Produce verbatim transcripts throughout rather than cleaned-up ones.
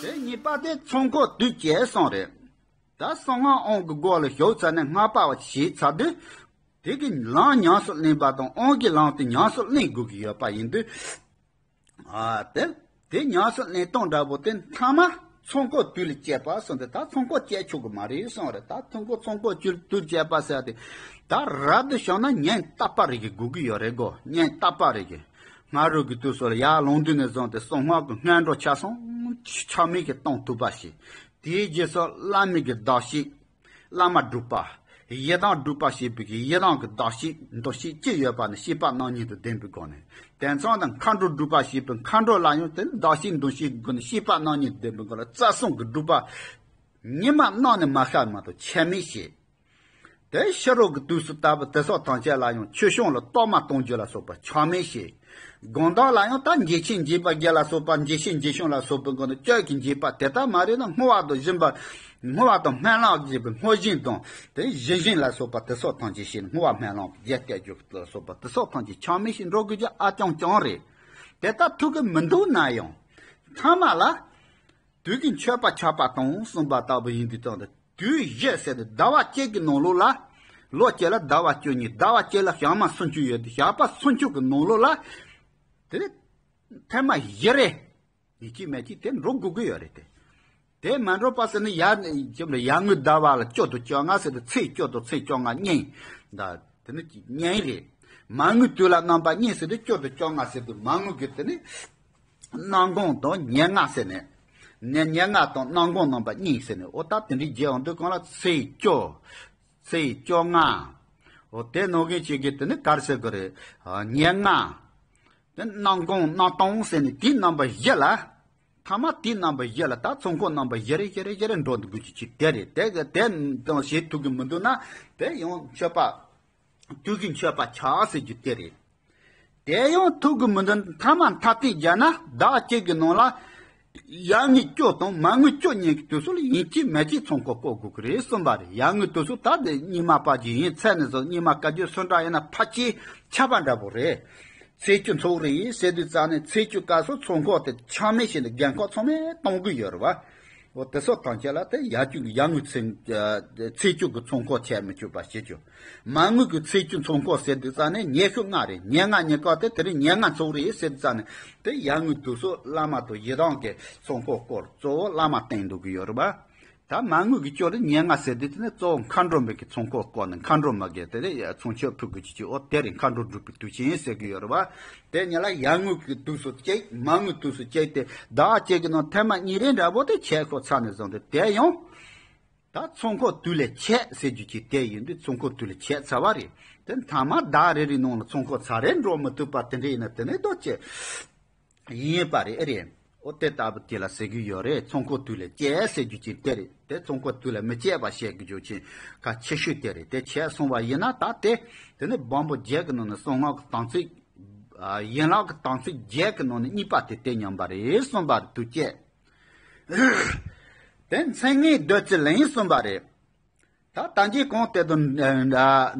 དེ་གཉིས་པ་དེ་ཚོགས་འཁོར་དུས་བཅད་གསུངས་རེད། ད་གསང་སྔགས་དབང་གི་སྒོ་ལ་ཞུགས་ཚར་ནས་སྔགས་པ་བ་བྱས་ཚར་དུས། དེ་གི་ལམ་ཉམས་སུ་ལེན་པ་དང་དབང་གི་ལམ་དེ་ཉམས་སུ་ལེན་དགོས་ཀྱི་ཡོད་པ་ཡིན་དུས། ཨ་དེ། དེ་ཉམས་སུ་ལེན་སྟངས་འདྲ་པོ་དེ་མཐའ་མ་ཚོགས་འཁོར་དུས་ལ་བཅད་པ་གསུངས་ཏེ། ད་ཚོགས་འཁོར་བཅད་ཆོག་གི་མ་རེད་གསུངས་རེད། ད་ཚོགས་འཁོར་ཚོགས་འཁོར་དུས་དུས་བཅད་པ་ཟེར་ཏེ། ད་རབ་ཏུ་བྱུང་ན་ཉམས་རྟག་པ་རེ་གི་དགོས་ཀྱི་ཡོད་རེད་གོ། ཉམས་རྟག་པ་རེ་གི། སྔ་རོལ་གྱི་དུས་སུ་ལ་ཡར་ལུང་བསྟན་ནས་བཟུང་སྟེ་གསང་སྔགས་ཀྱི་སྔགས་འགྲོ་ཆ་ཚང་ཆ་མེད་ཀྱི་གཏོང་ཐུབ་པ་ཞིག་དེའི་རྗེས་སུ་བླ་མའི་གི་གདགས་གཤིས། བླ་མ་སྒྲུབ་པ། ཡི་དམ་སྒྲུབ་པ་ཞེས་པའི་གི་ཡི་དམ་གྱི་གདགས་གཤིས་འདུ་ཤེས་ཅི་ཡོད་པ་ནི་བསྐྱེད་པ་རྣམ་གཉིས་དང་ལྡན་པའི་སྒོ་ནས། དེ་མཚུངས་དང་མཁའ་འགྲོ་སྒྲུབ་པ་ཞེས་པའི་མཁའ་འགྲོ་ལ་ཡང་དེ་གདགས་གཤིས་འདུ་ཤེས་ཀྱི་སྒོ་ནས་བསྐྱེད་པ་རྣམ་གཉིས་དང་ལྡན་པའི་སྒོ་ལ་རྩ་གསུམ་གྱི་སྒྲུབ་པ། ཉི་མ་གནང་ནས་མ་ཤར་མ་གཏོགས་ཆད་མེད་བྱེད། དེ་ཕྱི་རོལ་གྱི་དུས་སུ་ལྟ་བུ་དེ་སོགས་ཐམས་ཅད་ལ་ཡང་ཆོས་སྐྱོང་ལ་གཏོར་མ་གཏོང་རྒྱུ་ལ་སོགས་པ་ཆག་མེད་བྱེད། དགོང་དག་ལ་ཡང་ད་འགྱེད་ཆེན་འགྱེད་པ་བརྒྱད་ལ་སོགས་པ། འགྱེད་ཆེན་འགྱེད་ཆུང་ལ་སོགས་པའི་སྒོ་ནས་བཅུད་ཀྱི་འགྱེད་པ་དེ་ལྟར་མ་རེད་ན། བསྔོ་བ་དང་སྦྱིན་པ། བསྔོ་བ་དང་སྨོན་ལམ་བགྱིས་པའི་བསྔོ་སྦྱིན་དང་དེ་ཞི་ཞིང་ལ་སོགས་པ་དེ་སོགས་ཐམས་ཅད་བྱས་ནས། བསྔོ་བ་སྨོན་ལམ་རྒྱས་བསྐྱེད་རྒྱུ་ལ་སོགས་པ་དེ་སོགས་ཐམས་ཅད་ཆག་མེད་བྱེད་འགྲོ་དགོས་རྒྱུ་ཨ་རྐྱང་རྐྱང་རེད། དེ་ལྟར་ཐུག་གི་མི་འདུག་ན་ཡང་། མཐའ་མ་ལ། དུས་ཀྱི་མཆོད་པ་ཆག་པ་དང་གསུངས་པ་ལྟ་བུ་ཡིན་དུས་ཙང་དུ། དུས་བཞི་ཟེར་ནས་ཟླ་བ་གཅིག་གི་ནང་ལོགས་ལ། ལོ་གཅིག་ལ་ཟླ་བ་བཅུ་གཉིས། ཟླ་བ་གཅིག་ལ་ཞག་མ་སུམ་ཅུ་ཡོད་དུས། ཞག་པ་སུམ་ཅུ་གི་ནང་ལོགས་ལ། དེ་ནི་ཐེངས་མ་བཞི་རེ་ཡིན་གཅིག་མིན་གཅིག་དེ་འགྲོ་དགོས་ཀྱི་ཡོད་རེད་དེ། དེ་མ་འགྲོ་པ་ཟེར་ན་ཡར་ནས་ཡར་ངོའི་ཟླ་བ་ལ་བཅུ་དང་བཅོ་ལྔ་ཟེར་དུས། ཚེས་བཅུ་དང་ཚེས་བཅོ་ལྔ་གཉིས། ད་དེ་ནི་གཉིས་རེད། མར་ངོའི་དུས་ལ་རྣམ་པ་གཉིས་ཟེར་དུས། བཅུ་དང་བཅོ་ལྔ་ཟེར་དུས་མར་ངོའི་གི་དེ་ནི། གནམ་གང་དང་ཉེར་ལྔ་ཟེར་ནས། ཉེར་ཉེར་ལྔ་དང་གནམ་གང་རྣམ་པ་གཉིས་ཟེར་ནས། འོ་ད་དེ་འདྲའི་རྗེས་འོང་དུས་གང་ལ་ཚེས་བཅུ། ཚེས་བཅོ་ལྔ། འོ་དེ་ནང་བཞིན་བྱེད་ཀྱི་དེ་ནི་ག་རེ་ཟེར་དགོས་རེད། ཉེར་ལྔ། དེ་གནམ་གང་གནམ་སྟོང་ཟེར་ནས་དེའི་རྣམ་པ་བཞི་ལ། ཐ་མ་དེའི་རྣམ་པ་བཞི་ལ་ད་ཚོགས་འཁོར་རྣམ་པ་བཞི་རེ་བཞི་རེ་བཞི་རེ་འགྲོ་འདུག་དགོས་ཀྱི་ཅིག་དེ་རེད། དེ་གི་དེ་དང་བྱེད་ཐུབ་ཀྱི་མི་འདུག་ན། དེ་ཡང་མཆོད་པ། དུས་ཀྱི་མཆོད་པ་ཆག་ཟེར་རྒྱུ་དེ་རེད། དེ་ཡང་ཐུག་གི་མི་འདུག་མཐའ་མ་མཐའ་གཏད་རྒྱག་ན་ཟླ་བ་གཅིག་གི་ནང་ལ། ཡར་ངོའི་བཅུ་དང་མར་ངོའི་བཅུ་གཉིས་ཀྱི་དུས་སུ་ལ་ཡིན་གཅིག་མིན་གཅིག་ཚོགས་འཁོར་བསྐོར་དགོས་ཀྱི་རེད་གསུངས་པ་རེད། ཡར་ངོའི་དུས་སུ་ད་དེ་རྙིང་མ་པ་ཅིག་ཡིན་ཚད་ནས་བཟུང་། རྙིང་མ་བཀའ་བརྒྱུད་སུ་འདྲ་ཡིན་ན་ཕལ་ཆེར་ཁྱབ་པ་འདྲ་པོ་རེད། ཚེས་བཅུ་ཚོགས་རེད་ཟེར་དུས་ཙང་ནས། ཚེས་བཅུ་སྐབས་སུ་ཚོགས་འཁོར་དེ་ཆག་མེད་བྱས་ནས་རྒན་འཁོགས་ཚང་མས་གཏོང་གི་ཡོད་རེད་བ། འོ་དེ་སོགས་ཐམས་ཅད་ལ་དེ་ཡར་བཅུ་གི་ཡར་ངོའི་ཚེས། ཚེས་བཅུ་གི་ཚོགས་འཁོར་བྱས་མི་བཅུག་པ་བྱེད་རྒྱུ། མར་ངོའི་གི་ཚེས་བཅུ་ཚོགས་འཁོར་ཟེར་དུས་ཙང་ནས་ཉི་ཤུ་ལྔ་རེད། ཉེར་ལྔ་ཉེར་དགུ་དེ་དེ་རིང་ཉེར་ལྔ་ཚོགས་རེད་ཟེར་དུས་ཙང་ནས། དེ་ཡར་ངོའི་དུས་སུ་བླ་མ་དང་ཡི་དམ་གྱི་ཚོགས་འཁོར་བསྐོར། གཙོ་བོ་བླ་མ་བསྟེན་འདུག་གི་ཡོད་རེད་བ། ད་མར་ངོའི་གི་བཅུ་ལ་ཉེར་ལྔ་ཟེར་དུས་དེ་ནི་གཙོ་བོ་མཁའ་འགྲོ་མའི་གི་ཚོགས་འཁོར་བསྐོར་ནས་མཁའ་འགྲོ་མ་གི་དེ་ལ་ཚོགས་མཆོད་ཕུལ་དགོས་ཀྱི་ཅིག་འོ་དེ་རེད། མཁའ་འགྲོ་སྒྲུབ་པའི་དུས་ཆེན་ཟེར་གི་ཡོད་རེད་བ། དེ་ཉིད་ལ་ཡར་ངོའི་གི་དུས་སུ་གཅིག་མར་ངོའི་དུས་སུ་གཅིག་དེ་ཟླ་བ་གཅིག་གི་ནང་ཐེངས་མ་གཉིས་རེ་འདྲ་པོ་དེ་བྱས་ཤོག་ཚར་ནས་བཟུང་སྟེ། དེ་ཡང་ད་ཚོགས་འཁོར་དུས་ལས་བཅད་ཟེར་རྒྱུ་ཅིག་དེ་ཡིན་དུས་ཚོགས་འཁོར་དུས་ལས་བཅད་ཚར་བ་རེད། དེ་མཐའ་མ་ཟླ་རེ་རེའི་ནང་ལ་ཚོགས་འཁོར་ཚར་རེ་འགྲོ་མི་ཐུབ་པ་དེ་འདྲ་ཡིན་ན་དེ་ནས་ལྡོག་ཅེས་ཡིན་པ་རེད། ཨེ་རེད། འོ་དེ་ལྟ་བུ་དེ་ལ་ཟེར་གི་ཡོད་རེད། ཚོགས་འཁོར་དུས་ལས་བཅད་ཟེར་རྒྱུ་ཅིག་དེ་རེད། དེ་ཚོགས་འཁོར་དུས་ལས་མི་བཅད་པ་བཤད་གི་རྒྱུ་ཅིག་གལ་ཆེ་ཤོས་དེ་རེད། དེ་བྱས་སོང་བ་ཡིན་ན་ད་དེ། དེ་ནི་བམ་པོ་བརྒྱད་ཀྱི་ནང་ནས་གསང་སྔགས་ཀྱི་དམ་ཚིག་ཨ། ཡན་ལག་གི་དམ་ཚིག་བརྒྱད་ཀྱི་ནང་ནས་གཉིས་པ་དེ་དེ་མཉམ་པ་རེད་གསུངས་པ་རེད། དུས་བཅད། དེ་མཚན་ངན་བདུད་རྩི་ལེན་གསུངས་པ་རེད། ད་ལྟ་འཇིག་གང་དེ་དང་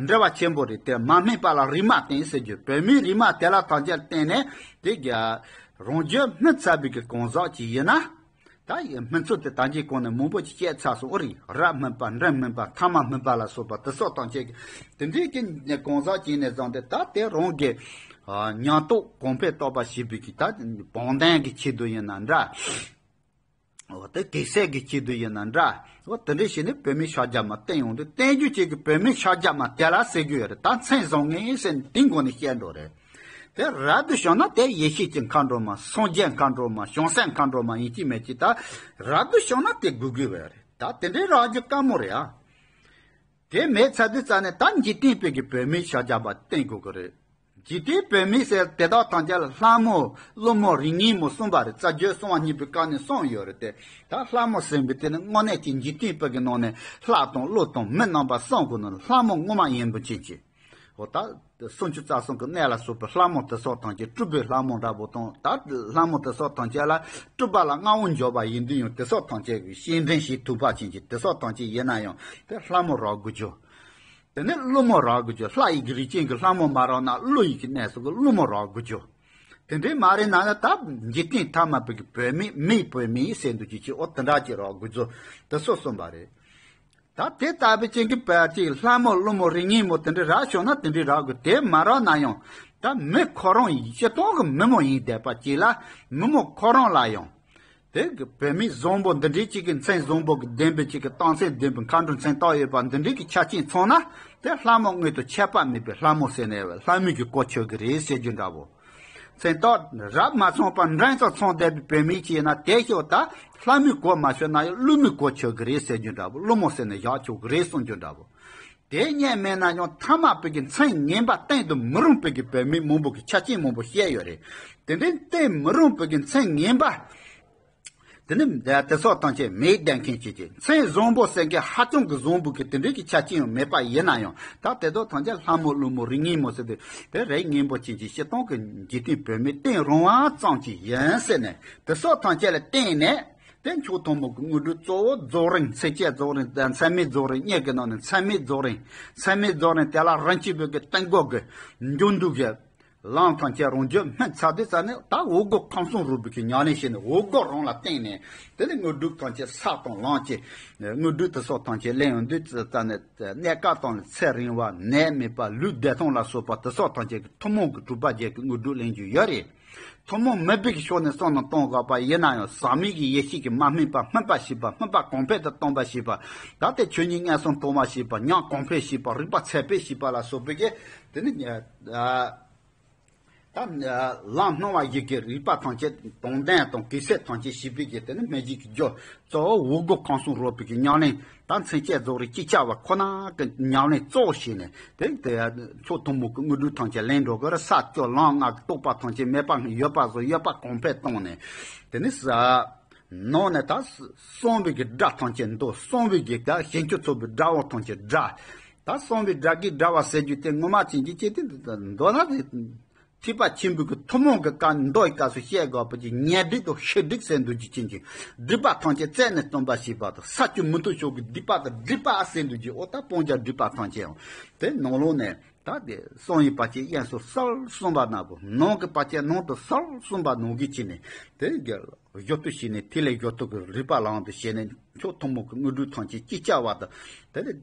འབྲེལ་བ་ཆེན་པོ་རེད་དེ། མ་སྨད་པ་ལ་རིག་མ་བསྟེན་ཟེར་རྒྱུ། བོད་མིའི་རིག་མ་དེ་ལ་ཐམས་ཅད་བརྟེན་ནས་དེ་ག་རང་རྒྱུད་སྨིན་ཚར་བའི་གི་གང་ཟག་ཅིག་ཡིན་ན། ད་ཡི་སྨིན་ཚུལ་དེ་ལྟ་འཇིག་གང་ནས་མང་པོ་ཅིག་བཤད་ཚར་སོང་། ཨོ་རེད། རབ་སྨིན་པ། འབྲིང་སྨིན་པ། ཐ་མ་སྨིན་པ་ལ་སོགས་པ་དེ་སོགས་དང་བཅས་ཀྱི་དེ་འདྲའི་གི་གང་ཟག་ཅིག་ནས་བཟུང་སྟེ། ད་དེ་རང་གི་ཉམས་རྟོགས་གོང་འཕེལ་གཏོང་བ་ཞེས་པའི་གི་ད་བང་བརྡུང་གི་ཆེད་དུ་ཡིན་ན་འདྲ། འོ་དེ་གེགས་སེལ་གྱི་ཆེད་དུ་ཡིན་ན་འདྲ། འོ་དེ་འདྲ་བྱས་ནས་བོད་མིའི་ཕྱག་རྒྱ་མ་བསྟེན་ཡོང་དུས། བསྟེན་རྒྱུ་བཅས་ཀྱི་བོད་མིའི་ཕྱག་རྒྱ་མ་དེ་ལ་ཟེར་གྱི་ཡོད་རེད། ད་མཚན་བཟང་ངེས་ཟེར་ནས་དེའི་སྒོ་ནས་བཤད་འགྲོ་རེད། དེ་རབ་ཏུ་བྱུང་ན་དེ་ཡེ་ཤེས་ཀྱི་མཁའ་འགྲོ་མ། སངས་རྒྱས་མཁའ་འགྲོ་མ། བྱང་སེམས་མཁའ་འགྲོ་མ་ཡིན་གཅིག་མིན་གཅིག་ད་རབ་ཏུ་བྱུང་ན་དེ་དགོས་དགོས་པ་རེད། ད་དེ་འདྲའི་རག་རྒྱུ་དཀའ་མོ་རེད་ཨ། དེ་མེད་ཚར་དུས་ཙ་ནས་ད་འཇིག་རྟེན་པའི་གི་བོད་མིའི་ཕྱག་རྒྱ་མ་བསྟེན་དགོས་ཀྱི་རེད། འཇིག་རྟེན་བོད་མི་ཟེར་དེ་དག་ཐམས་ཅད་ལ་ལྷ་མོ་ཀླུ་མོ་རིགས་ངན་མོ་གསུམ་པ་རེད། རྩ་རྒྱུད་གསང་བ་གཉིས་པའི་སྐབས་ནས་གསུངས་ཡོད་རེད་དེ། ད་ལྷ་མོ་ཟེར་བའི་དེ་ནི་དངོས་གནས་ཀྱི་འཇིག་རྟེན་པའི་གི་ནང་ནས་ལྷ་དང་ཀླུ་དང་མི་རྣམ་པ་གསུམ་གི་ནང་ནས་ལྷ་མོ་ངོ་མ་ཡིན་པ་ཅན་གྱི། འོ་ད་སུམ་ཅུ་རྩ་གསུམ་གྱི་གནས་ལ་སོགས་པའི་ལྷ་མོ་དེ་སོགས་ཐམས་ཅད་སྤྲུལ་པའི་ལྷ་མོ་འདྲ་པོ་དང་། ད་ལྷ་མོ་དེ་སོགས་ཐམས་ཅད་ལ་སྤྲུལ་པ་ལ་མངའ་དབང་འབྱོར་བ་ཡིན་དུས་ཡང་དེ་སོགས་ཐམས་ཅད་ཀྱི་སྤྱན་འདྲེན་བྱེད་ཐུབ་པ་ཅན་གྱི་དེ་སོགས་ཐམས་ཅད་ཡིན་ན་ཡང་དེ་ལྷ་མོ་རག་དགོས་རྒྱུ། དེ་ནས་ཀླུ་མོ་རག་དགོས་རྒྱུ། ལྷ་ཡི་གི་རིགས་ཅན་གྱི་ལྷ་མོ་མ་རག་ན་ཀླུ་ཡི་གི་གནས་སུ་གི་ཀླུ་མོ་རག་དགོས་རྒྱུ། དེ་འདྲའི་མ་རེད་ན་ན་ད་འཇིག་རྟེན་ཐ་མལ་པའི་གི་བུད་མེད་མིའི་བུད་མེད་ཟེར་འདུག་ཅིག་ཅིག་ཨོ་དེ་འདྲ་ཅིག་རོགས་དགོས་ཚོ་དེ་སོགས་གསུངས་པ་རེད། ད་དེ་ལྟ་བུའི་ཅན་གྱི་བ་ཅིག་ལྷ་མོ་ཀླུ་མོ་རིགས་ངན་མོ་དེ་འདྲའི་རག་བྱུང་ན་དེ་འདྲའི་རག་དགོས། དེ་མ་རག་ན་ཡང་ད་མི་ཁོ་རང་ཡིན་སྤྱིར་བཏང་གི་མི་མོ་ཡིན་བསྡད་པ་ཅིག་ལ་མི་མོ་ཁོ་རང་ལ་ཡང་དེ་གི་བུད་མེད་བཟང་པོ་འདི་འདྲའི་ཅིག་གི་མཚན་བཟང་པོ་གི་ལྡན་པའི་ཅིག་གི་རྟགས་མཚན་ལྡན་པའི་མཁའ་འགྲོ་མཚན་རྟགས་ཡོད་པ་འདི་འདྲའི་གི་ཆ་རྐྱེན་ཚང་ན་དེ་ལྷ་མོ་དངོས་དང་ཁྱད་པར་མེད་པའི་ལྷ་མོ་ཟེར་ནས་ལྷ་མོ་གི་གོ་ཆོད་གི་རེད་ཟེར་རྒྱུ་འདྲ་བོ། མཚན་རྟགས་རབ་མ་ཚང་པ་འབྲིང་ཙམ་ཚང་བསྡད་པའི་བུད་མེད་ཅིག་ཡིན་ན་དེ་ཤོག་ད་ལྷ་མོའི་གོ་མ་ཆོད་ན་ཡང་ཀླུ་མོའི་གོ་ཆོད་གི་རེད་ཟེར་རྒྱུ་འདྲ་བོ། ཀླུ་མོ་ཟེར་ནས་བཞག་ཆོག་གི་རེད་གསུང་རྒྱུ་འདྲ་བོ། དེ་སྙེད་མེད་ན་ཡང་ཐ་མལ་པའི་གི་མཚན་ངན་པ་བསྟན་དུ་མི་རུང་པའི་གི་བུད་མེད་མང་པོ་གི་ཆ་རྐྱེན་མང་པོ་བཤད་ཡོད་རེད། དེ་འདྲའི་བསྟན་མི་རུང་པའི་གི་མཚན་ངན་པ། དེ་ནི་དེ་སོགས་ཐམས་ཅད་མེད་བསྡད་མཁན་ཅིག་གི་མཚན་བཟང་པོ་ཟེར་མཁན་ཧ་ཅང་གི་བཟང་པོ་གི་དེ་འདྲའི་གི་ཆ་རྐྱེན་ཡང་མེད་པ་ཡིན་ན་ཡང་ད་དེ་དག་ཐམས་ཅད་ལྷ་མོ་ཀླུ་མོ་རིགས་ངན་མོ་ཟེར་ཏེ་དེ་རིགས་ངན་པོ་ཅན་གྱི་སྤྱིར་བཏང་གི་འཇིག་རྟེན་བུད་མེད་བསྟན་རུང་བ་ཙམ་ཅིག་ཡིན་ཟེར་ནས་དེ་སོགས་ཐམས་ཅད་ལ་བརྟེན་ནས། དེ་མཆོག་ཐུན་མོང་གི་དངོས་གྲུབ་གཙོ་བོ་རྫོགས་རིམ་མཚན་བཅས་རྫོགས་རིམ་དང་མཚན་མེད་རྫོགས་རིམ་གཉིས་ཀྱི་ནང་ནས་མཚན་མེད་རྫོགས་རིམ། མཚན་མེད་རྫོགས་རིམ་དེ་ལ་རིན་ཆེན་པོའི་གི་དོན་གོ་གི་འཇུག་འདུག་གི་ལམ་ཐམས་ཅད་རང་རྒྱུད་སྨིན་ཚར་དུས་ཙ་ནས་ད་འོད་སྒོ་ཁམས་གསུམ་རོལ་པའི་གི་ཉམས་ལེན་བྱས་ནས་འོད་སྒོ་རང་ལ་བརྟེན་ནས་དེ་ནས་དངོས་གྲུབ་ཐམས་ཅད་ས་དང་ལམ་གྱི་དངོས་གྲུབ་དེ་སོགས་ཐམས་ཅད་ལེན་ཡོང་དུས་ཙ་ནས་གནས་སྐབས་དང་ལ་ཚེ་རིང་བ་ནད་མེད་པ་ལུས་བདེ་ཐང་ལ་སོགས་པ་དེ་སོགས་ཐམས་ཅད་ཀྱི་ཐུན་མོང་གི་གྲུབ་པ་བརྒྱད་ཀྱི་དངོས་གྲུབ་ལེན་རྒྱུ་ཡོད་རེད། ཐུན་མོང་མིན་པའི་གི་ཕྱོགས་ནས་བསམ་བློ་གཏོང་དགོས་པ་ཡིན་ན་ཡང་ཟག་མེད་ཀྱི་ཡེ་ཤེས་ཀྱིས་མ་སྨིན་པ་སྨིན་པ་ཞིག་པ་སྨིན་པ་གོང་འཕེལ་དུ་གཏོང་བ་ཞིག་པ། ད་ལྟའི་ཆོས་ཉིད་མངོན་སུམ་མཐོང་བ་ཞིག་པ་ཉམས་གོང་འཕེལ་ཞིག་པ་རིག་པ་ཚད་འཕེལ་ཞིག་པ་ལ་སོགས་པའི་གི་དེ་ནི་ཨ། ད་ལམ་སྣང་བ་ཡི་གེ་རིག་པ་ཐམས་ཅད་དོན་ལྡན་དང་གེགས་སེལ་ཐམས་ཅད་ཞིག་པའི་གི་དེ་ནི་སྨན་གྱི་རྒྱུ་གཙོ་བོ་འོད་སྒོ་ཁམས་གསུམ་རོལ་པའི་གི་ཉམས་ལེན། ད་མཚན་བཅས་རྫོགས་རིམ་ཅིག་ཅར་བ་ཁོ་ན་གི་ཉམས་ལེན་གཙོ་བོ་བྱས་ནས་དེ་དེ་མཆོག་ཐུན་མོང་གི་དངོས་གྲུབ་ཐམས་ཅད་ལེན་འགྲོ་གི་རེད། ས་བཅུ་ལམ་ལྔ་གི་རྟོགས་པ་ཐམས་ཅད་མེད་པ་ཡོད་པ་བཟོ་ཡོད་པ་གོང་འཕེལ་བཏང་ནས་དེ་ནི་ས་ནང་ནས་ད་གསང་བའི་གི་སྒྲ་ཐམས་ཅད་འདོན། གསང་བའི་གི་ད་ཞིང་བཅུ་ཚོགས་པའི་སྒྲ་བོ་ཐམས་ཅད་སྒྲ། ད་གསང་བའི་སྒྲ་གི་སྒྲ་བ་ཟེར་རྒྱུ་དེ་ངོ་མ་ཅན་གྱི་ཅན་དེ་འདོན་ན་དེ། ཐེག་པ་ཆེན་པོའི་གི་ཐུན་མོང་གི་བཀའ་མདོ་ཡི་སྐབས་སུ་བཤད་དགོས་པ་ཅིག་ཉེར་སྒྲིག་དང་ཤེར་སྒྲིག་ཟེར་འདུག་ཅིག་ཅན་གྱི་སྒྲིག་པ་ཐམས་ཅད་རྩད་ནས་གཏོང་བ་ཞེས་པ་དང་ས་བཅུ་མུ་སྟེགས་ཕྱོགས་ཀྱི་སྡིག་པ་དང་སྒྲིབ་པ་ཟེར་འདུག་ཅིག་འོ་ད་སྤང་བྱ་སྒྲིབ་པ་ཐམས་ཅད་ཡང་དེ་ནང་ལོགས་ནས་ད་དེ་གསང་བའི་བར་ཆད་དབྱིངས་སུ་གསལ་གསུངས་པ་ན་བུ་ནང་གི་བར་ཆད་ནང་དུ་གསལ་གསུངས་པ་ནང་གི་ཅི་ནས་དེ་གི་བཞུགས་ཏུ་བྱས་ནས་ཐིག་ལེ་བཞུགས་ཏུ་གི་རིག་པ་ལམ་དུ་བྱས་ནས་མཆོག་ཐུན་མོང་གི་དངོས་གྲུབ་ཐམས་ཅད་ཅིག་ཅར་བ་དང་དེ་ལས།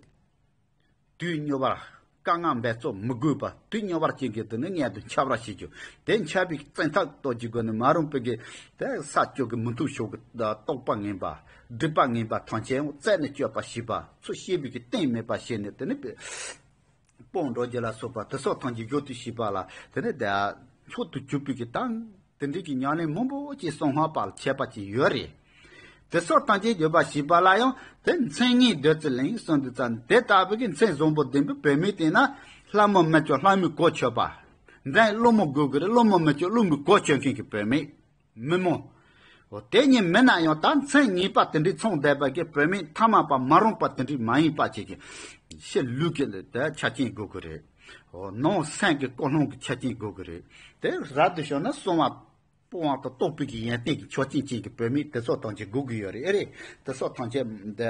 དུས་མྱུར་བར་དཀའ་ངལ་འབད་རྩོལ་མི་དགོས་པར་དུས་མྱུར་བར་ཅན་གྱི་དུ་ནི་མངལ་དུ་འཆི་བར་བྱེད་རྒྱུ། དེ་འཆི་བའི་བཙན་ཐབས་གཏོད་ཀྱི་སྒོ་ནས་མ་རུངས་པའི་གི་དེ་ས་བཅུ་གི་མུ་སྟེགས་ཕྱོགས་ཀྱི་རྟོག་པ་ངན་པ་སྒྲིབ་པ་ངན་པ་ཐམས་ཅད་རྩད་ནས་གཅོད་པ་ཞེས་པ་ཚུར་ཤེས་པའི་གི་གཏིང་མེད་པ་བྱས་ནས་དེ་ནི་སྤོང་འགྲོ་རྒྱུ་ལ་སོགས་པ་དེ་སོགས་ཐམས་ཅད་བཞུགས་ཏུ་བྱས་པ་ལ་དེ་ནི་དེ་མཆོག་ཏུ་གྱུར་པའི་གི་དང་། དེ་འདྲའི་གི་ཉམས་ལེན་མང་པོ་ཅིག་གསང་སྔགས་པ་ལ་མཁས་པ་ཅིག་ཡོད་རེད། དེ་སོགས་ཐམས་ཅད་བརྗོད་པ་ཞེས་པ་ལ་ཡང་དེ་མཚན་ངན་བདུད་རྩི་ལེན་གསུངས་དུས་ཙམ་དེ་ལྟ་བུ་གི་མཚན་བཟང་པོ་ལྡན་པའི་བུད་མེད་དེ་ན་ལྷ་མོ་མི་ཆོག་ལྷ་མོའི་གོ་ཆོད་པ། འབྲིང་ཀླུ་མོ་དགོས་ཀྱི་རེད། ཀླུ་མོ་མི་ཆོག་ཀླུ་མོའི་གོ་ཆོད་མཁན་གྱི་བུད་མེད་མི་མོ། འོ་དེ་གཉིས་མིན་ན་ཡང་ད་མཚན་ངན་པ་དེ་འདྲའི་ཚང་བསྡད་པ་གི་བུད་མེད་ཐ་མལ་པ་མ་རུངས་པ་དེ་འདྲའི་མ་ཡིན་པ་ཅིག་གི་ཕྱི་ལུས་ཀྱི་དེ་ཆ་རྐྱེན་དགོས་ཀྱི་རེད། འོ་ནང་སེམས་ཀྱི་ཀུན་སློང་གི་ཆ་རྐྱེན་དགོས་ཀྱི་རེད། དེ་རབ་ཏུ་བྱུང་ན་གསང་བ་སྤོང་བ་དང་རྟོགས་པའི་གི་ཡོན་ཏན་གྱི་ཆ་རྐྱེན་ཅན་གྱི་བུད་མེད་དེ་ཚོ་ཐམས་ཅད་དགོས་ཀྱི་ཡོད་རེད། ཨེ་རེད། དེ་ཚོ་ཐམས་ཅད་འདི་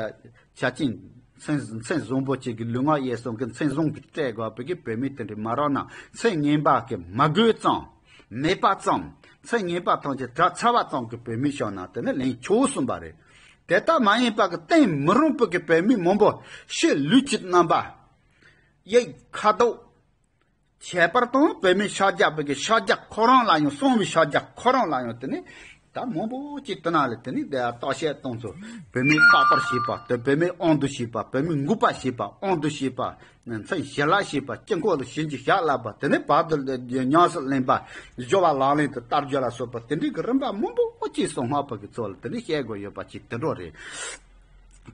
ཆ་རྐྱེན་མཚན་མཚན་བཟང་པོ་ཅན་གྱི་ལུས་ངག་ཡིད་གསུམ་གྱི་མཚན་བཟང་གིས་སྤྲས་དགོས་པའི་གི་བུད་མེད་དེ་འདྲ་མ་རག་ན་མཚན་ངན་པ་གི་མ་དགོས་ཙང་མེད་པ་ཙང་མཚན་ངན་པ་ཐམས་ཅད་དག་ཚར་བ་ཙང་གི་བུད་མེད་བྱུང་ན་དེ་ནི་ལེན་ཆོག་གསུངས་པ་རེད། དེ་ལྟ་མ་ཡིན་པ་གི་བསྟེན་མི་རུང་པའི་གི་བུད་མེད་མང་པོ་ཕྱི་ལུས་ཀྱི་རྣམ་པ། དབྱིབས་ཁ་དོག་ཁྱད་པར་དུ་བུད་མེད་ཕྱག་རྒྱ་བོད་ཀྱི་ཕྱག་རྒྱ་ཁོ་རང་ལ་ཡང་གསང་བའི་ཕྱག་རྒྱ་ཁོ་རང་ལ་ཡང་དེ་ནི་ད་མང་པོ་ཅིག་དེ་ན་ལས་དེ་ནི་དེ་བརྟག་དཔྱད་གཏོང་ཚུལ་བུད་མེད་རྟག་པར་བྱེད་པ་དེ་བུད་མེད་དབང་དུ་བྱེད་པ་བུད་མེད་འགུགས་པ་བྱེད་པ་དབང་དུ་བྱེད་པ་མཚན་ཞི་ལ་བྱེད་པ་དཀྱིལ་འཁོར་ལ་བྱིན་གྱིས་བརླབས་པ་དེ་ནི་བར་དུ་ཉམས་སུ་ལེན་པ་སྦྱོར་བ་ལག་ལེན་དུ་བསྟར་རྒྱུ་ལ་སོགས་པ་དེ་འདྲའི་གི་རིམ་པ་མང་པོ་ཅིག་གསང་སྔགས་པ་གི་ཚོགས་ལ་དེ་ནི་བཤད་དགོས་ཡོད་པ་ཅིག་དེ་འདྲ་རེད།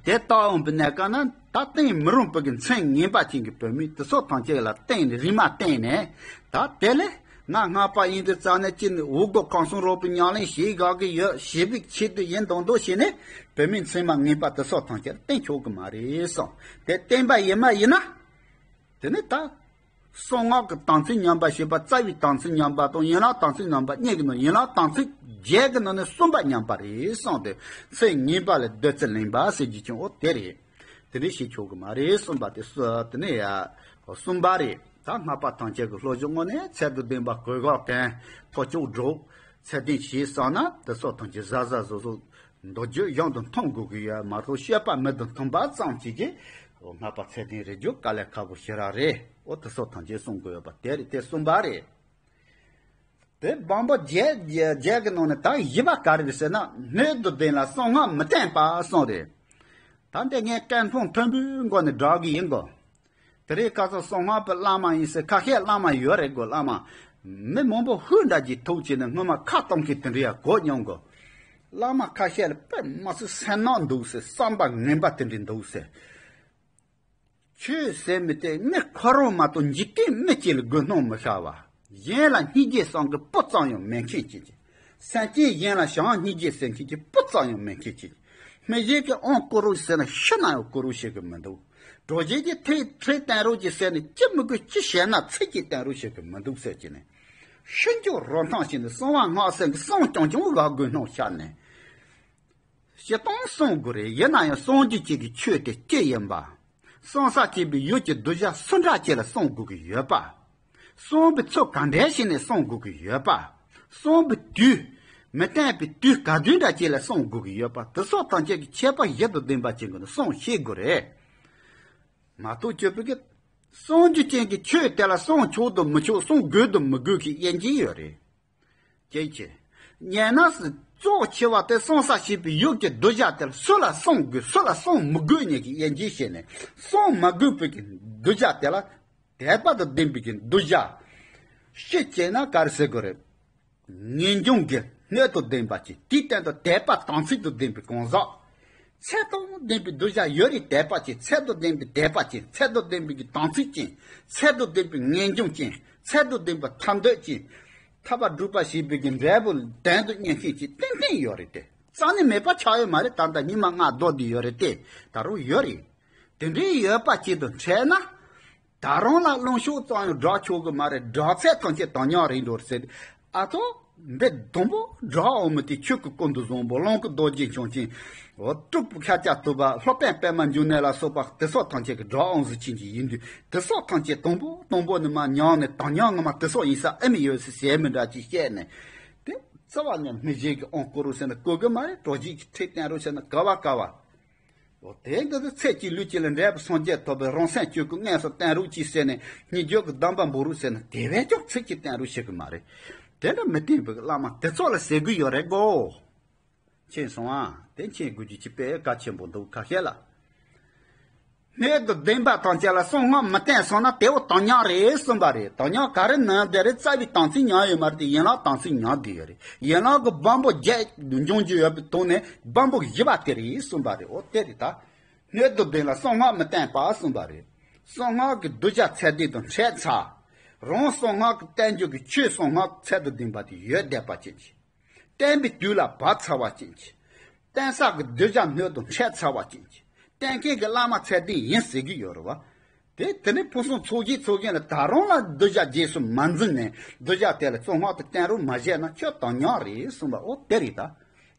དེ་ལྟ་འོང་པའི་གནས་སྐབས་ན་ད་བསྟེན་མི་རུང་བའི་གི་མཚན་ངན་པ་ཅན་གྱི་བུད་མེད་དེ་ཚོ་ཐམས་ཅད་ལ་བསྟེན་ནས་རིག་མ་བསྟེན་ནས་ད་དེ་ལས་ང་སྔགས་པ་ཡིན་དུས་ཙང་ནས་ཅི་ནས་འོད་སྒོ་ཁམས་གསུམ་རོལ་པའི་ཉམས་ལེན་བྱེད་དགོས་ཀྱི་ཡོད་ཞེས་པའི་ཆེད་དུ་ཡིན་མདོག་མདོག་བྱས་ནས་བུད་མེད་མཚན་མ་ངན་པ་དེ་ཚོ་ཐམས་ཅད་བསྟེན་ཆོག་གི་མ་རེད་གསུངས། དེ་བསྟེན་པ་ཡིན་མ་ཡིན་ན་དེ་ནས་ད། གསང་སྔགས་ཀྱི་དམ་ཚིག་ཉམས་པ་ཞེས་པ་རྩ་བའི་དམ་ཚིག་ཉམས་པ་དང་ཡན་ལག་དམ་ཚིག་ཉམས་པ་གཉིས་ཀྱི་ནང་ཡན་ལག་དམ་ཚིག་བརྒྱད་ཀྱི་ནང་ནས་གསུམ་པ་ཉམས་པ་རེད་གསུངས་ཏེ་མཚན་ངན་པ་ལས་བདུད་རྩི་ལེན་པ་ཟེར་རྒྱུ་ཅན་འོ་དེ་རེད། དེ་འདྲ་བྱེད་ཆོག་གི་མ་རེད་གསུངས་པ་དེ་སུ་དེ་ནས་ཡ་གསུམ་པ་རེད། ད་སྔགས་པ་ཐམས་ཅད་ཀྱི་བློ་སྦྱོང་ངོ་ནས་ཚད་དང་ལྡན་པ་གོས་གོས་གོན། ཐོར་ཅོག་སྒྲོག། ཚད་ལྡན་བྱས་བསམ་ན་དེ་སོགས་ཐམས་ཅད་གཟབ་གཟབ་གཟབ་གཟབ་མདོ་རྒྱུད་གཞུང་དང་མཐུན་དགོས་ཀྱི་ཡོད་མ་གཏོགས། སྤྱོད་པ་མི་དང་མཐུན་པ་ཙམ་གྱིས་ཀྱི་སྔགས་པ་ཚད་ལྡན་རེད་རྒྱུ་དཀའ་ལས་ཁག་པོ་ཞེ་དྲག་རེད། འོ་དེ་སོགས་ཐམས་ཅད་བསྲུང་དགོས་ཡོད་པ་དེ་རེད། དེ་གསུམ་པ་རེད། དེ་བམ་པོ་བརྒྱད་བརྒྱད་ཀྱི་ནང་ནས་ད་བཞི་པ་ག་རེ་རེད་ཟེར་ན། སྣོད་དུ་ལྡན་ལ་གསང་སྔགས་མི་བསྟན་པ་གསུམ་རེད། ད་འདི་ངས་སྐད་མཐོང་མཐོན་པོའི་སྒོ་ནས་བསྒྲགས་ཀྱི་ཡིན་གོ། དེ་རིང་ཁ་སང་གསང་སྔགས་པའི་བླ་མ་ཡིན་ཟེར། ཁ་ཤས་བླ་མ་ཡོད་རེད་གོ། བླ་མ་མི་མང་པོ་ཧུར་འདྲ་གྱིས་ཐུག་བྱས་ནས་སྔོན་མ་ཁ་གཏོང་མཁན་དེ་འདྲ་ཡང་གོ་མྱོང་གོ། བླ་མ་ཁ་ཤས་ལ་དཔེ་མི་སྲིད་སེམས་ནག་འདུག་ཟེར། བསམ་པ་ངན་པ་དེ་འདྲ་འདུག་ཟེར། ཆོས་ཟེར་མི་དེ་མི་ཁོ་རང་མ་གཏོགས་འཇིག་རྟེན་མི་གཅིག་ལ་དགོས་སྣང་མི་ཤར་བ། གཞན་ལ་སྙིང་རྗེ་བསམ་གྱི་སྤུ་ཙམ་ཡང་མེད་མཁན་ཅིག་སེམས་ཅན་གཞན་ལ་བྱམས་སྙིང་རྗེ་ཟེར་མཁན་གྱི་སྤུ་ཙམ་ཡང་མེད་མཁན་ཅིག་མི་གཞན་གྱིས་ཨང་བསྐུར་རོགས་ཟེར་ན་ཤི་ན་ཡང་བསྐུར་རོགས་བྱེད་གི་མི་འདུག་གྲོ་རྗེ་གི་ཁྲིད་ཁྲིད་བསྟན་རོགས་ཀྱིས་ཟེར་ནས་ཅི་མི་དགོས། ཅི་བྱས་ན་ཚིག་གཅིག་བསྟན་རོགས་བྱེད་གི་མི་འདུག་ཟེར་གྱི་ནས། ཤི་འཇུག་རོ་ཐང་ཞིག་ནས་གསང་བ་སྔགས་ཟེར་གི་གསང་རྐྱང་རྐྱང་བ་དགོས་སྣང་ཤར་ནས། སྤྱིར་བཏང་གསང་དགོས་རེད། ཡིན་ན་ཡང་གསང་རྒྱུ་ཅན་གྱི་ཆོས་དེ་ཅི་ཡིན་པ། གསང་ས་བྱེད་པའི་ཡུལ་གྱི་གདུལ་བྱ་སུ་འདྲ་ཅིག་ལ་གསང་དགོས་ཀྱི་ཡོད་པ། གསང་བའི་ཚུལ་ག་འདྲ་ཞིག་ནས་གསང་དགོས་ཀྱི་ཡོད་པ། གསང་བའི་དུས། མི་བསྟན་པའི་དུས་ག་དུས་འདྲ་ཅིག་ལ་གསང་དགོས་ཀྱི་ཡོད་པ། དེ་སོགས་ཐམས་ཅད་ཀྱི་ཁྱད་པར་བཞི་དང་ལྡན་པ་ཅན་གྱི་གསང་ཤེས་དགོས་རེད། མ་གཏོགས་སྤྱོད་པའི་གི་གསང་རྒྱུ་ཅན་གྱི་ཆོས་དེ་ལ་གསང་ཆོག་དང་མི་ཆོག། གསང་དགོས་དང་མི་དགོས་ཀྱི་དབྱེ་འབྱེད་ཡོད་རེད། ཅེས་བྱས། ཉན་ན་སི་གཙོ་ཆེ་བ་དེ་གསང་ས་བྱེད་པའི་ཡུལ་གྱི་གདུལ་བྱ་དེ་ལ་སུ་ལ་གསང་དགོས། སུ་ལ་གསང་མི་དགོས་གཉིས་ཀྱི་དབྱེ་འབྱེད་བྱས་ནས། གསང་མ་དགོས་པའི་གི་གདུལ་བྱ་དེ་ལ་དད་པ་དང་ལྡན་པའི་གི་གདུལ་བྱ། སྤྱི་བྱས་ན་ག་རེ་ཟེར་དགོས་རེད། ངེས་འབྱུང་གི་སྣོད་དང་ལྡན་པ་ཅིག་དེའི་སྟེང་དུ་དད་པ་དམ་ཚིག་དང་ལྡན་པའི་གང་ཟག་ཚད་དང་ལྡན་པའི་གདུལ་བྱ་ཡོད་རེད། དད་པ་ཅན། ཚད་དང་ལྡན་པའི་དད་པ་ཅན། ཚད་དང་ལྡན་པའི་གི་དམ་ཚིག་ཅན། ཚད་དང་ལྡན་པའི་ངེས་འབྱུང་ཅན། ཚད་དང་ལྡན་པའི་ཐར་འདོད་ཅན། ཐར་པ་སྒྲུབ་པ་ཞེས་པའི་གི་འབྲས་བུ་དོན་དུ་གཉེར་མཁན་ཅིག་ཏན་ཏན་ཡོད་རེད་དེ། རྩ་ནས་མེད་པ་ཆགས་ཡོད་མ་རེད། ད་ལྟ་ཉི་མ་ལྔ་ལྡོག་བསྡད་ཡོད་རེད་དེ། ད་རུང་ཡོད་རེད། དེ་འདྲའི་ཡོད་པ་ཅིག་ཏུ་འཕྲད་ན། ད་རུང་ལ་རླུང་ཤུགས་ཙམ་ཡང་སྒྲོག་ཆོག་གི་མ་རེད། སྒྲོག་ཚད་ཐམས་ཅད་དོན་ཉག་རེད་འགྲོ་ཟེར། ཨ་ཙོ། འདི་དང་པོ་སྒྲོག་འོང་མི་དེ་ཆོས་ཀྱི་སྐུ་མདོག་བཟང་པོ། རླུང་གི་རྡོ་རྗེ་འཆང་ཆེན། འོ་སྤྲུལ་སྐུ་ཤཱཀྱ་ཐུབ་པ། སློབ་དཔོན་པདྨ་འབྱུང་གནས་ལ་སོགས་པ་དེ་སོགས་ཐམས་ཅད་ཀྱི་སྒྲོག་འོང་ཟིག་ཆེན་གྱི་ཡིན་དུས། དེ་སོགས་ཐམས་ཅད་དང་པོ་དང་པོ་ནས་མར་ཉམས་ནས་དོན་ཉག་ངོ་མ་དེ་སོགས་ཡིན་ས་ཨེ་མི་ཡོད་ཟེར་ཟེར་མི་འདྲ་ཅིག་བཤད་ནས། དེ་རྩ་བ་ནས་མི་གཞན་གྱིས་ཨང་བསྐུར་རོགས་ཟེར་ན་བསྐུར་གི་མ་རེད། གྲོ་རྗེ་གི་ཁྲིད་བསྟན་རོགས་ཟེར་ན་ག་བ་ག་བ། འོ་དེ་འདི་ཚེ་གཅིག་ལུས་གཅིག་ལ་འབྲས་བུ་སངས་རྒྱས་ཐོབ་པའི་རང་སེམས་ཆོས་སྐུ་དངོས་སུ་བསྟན་རོགས་གྱིས་ཟེར་ནས་སྙན་བརྒྱུད་ཀྱི་གདམས་པ་འབུལ་རོགས་ཟེར་ན་དེ་བས་ཀྱང་ཚིག་གཅིག་བསྟན་རོགས་བྱེད་གི་མ་རེད། དེ་འདྲ་མི་བསྟན་པའི་བླ་མ་དེ་ཚོ་ལ་ཟེར་གི་ཡོད་རེད་གོ། མཁྱེན་སོང་ཨ། དེ་མཁྱེན་དགོས་རྒྱུ་ཅིག་དཔེ་གལ་ཆེན་པོ་འདུག་ཁ་ཤས་ལ། སྣོད་དུ་ལྡན་པ་ཐམས་ཅད་ལ་གསང་སྔགས་མི་བསྟན་སོང་ན་དེ་བོ་དོན་ཉག་རེད་གསུངས་པ་རེད། དོན་ཉག་ག་རེ་ནང་བསྡད་རེད། རྩ་བའི་དམ་ཚིག་ཉམས་ཡོད་མ་རེད་དེ། ཡན་ལག་དམ་ཚིག་ཉམས་བསྡད་ཡོད་རེད། ཡན་ལག་གི་བམ་པོ་བརྒྱད་འབྱུང་རྒྱུ་ཡོད་པའི་ཐོག་ནས་བམ་པོ་བཞི་པ་དེ་རེད་གསུངས་པ་རེད། འོ་དེ་རེད་ད། སྣོད་དུ་ལྡན་ལ་གསང་སྔགས་མི་བསྟན་པ་གསུངས་པ་རེད། གསང་སྔགས་ཀྱི་གདུལ་བྱ་ཚད་ལྡན་དང་འཕྲད་ཚར། རང་གསང་སྔགས་ཀྱི་བསྟན་རྒྱུ་གི་ཆོས་གསང་སྔགས་ཚད་དང་ལྡན་པ་དེ་ཡོད་བསྡད་པ་ཅན་གྱི། བསྟན་པའི་དུས་ལ་བབས་ཚར་བ་ཅན་གྱི། བསྟན་ས་གི་གདུལ་བྱ་སྣོད་དུ་འཕྲད་ཚར་བ་ཅན་གྱི། བསྟན་མཁན་གྱི་བླ་མ་ཚད་ལྡན་ཡིན་ཟེར་གྱི་ཡོད་རེད་བ། དེ་དེ་ནི་ཕུན་སུམ་ཚོགས་ཀྱི་ཚོགས་མཁན་ལ་ད་རུང་ལ་གདུལ་བྱ་རྗེས་སུ་མ་འཛིན་ནས་གདུལ་བྱ་དེ་ལ་གསང་སྔགས་དེ་བསྟན་རོགས་མ་བྱས་ན་ཁྱོད་དོན་ཉག་རེད་གསུངས་པ། འོ་དེ་རེད་ད།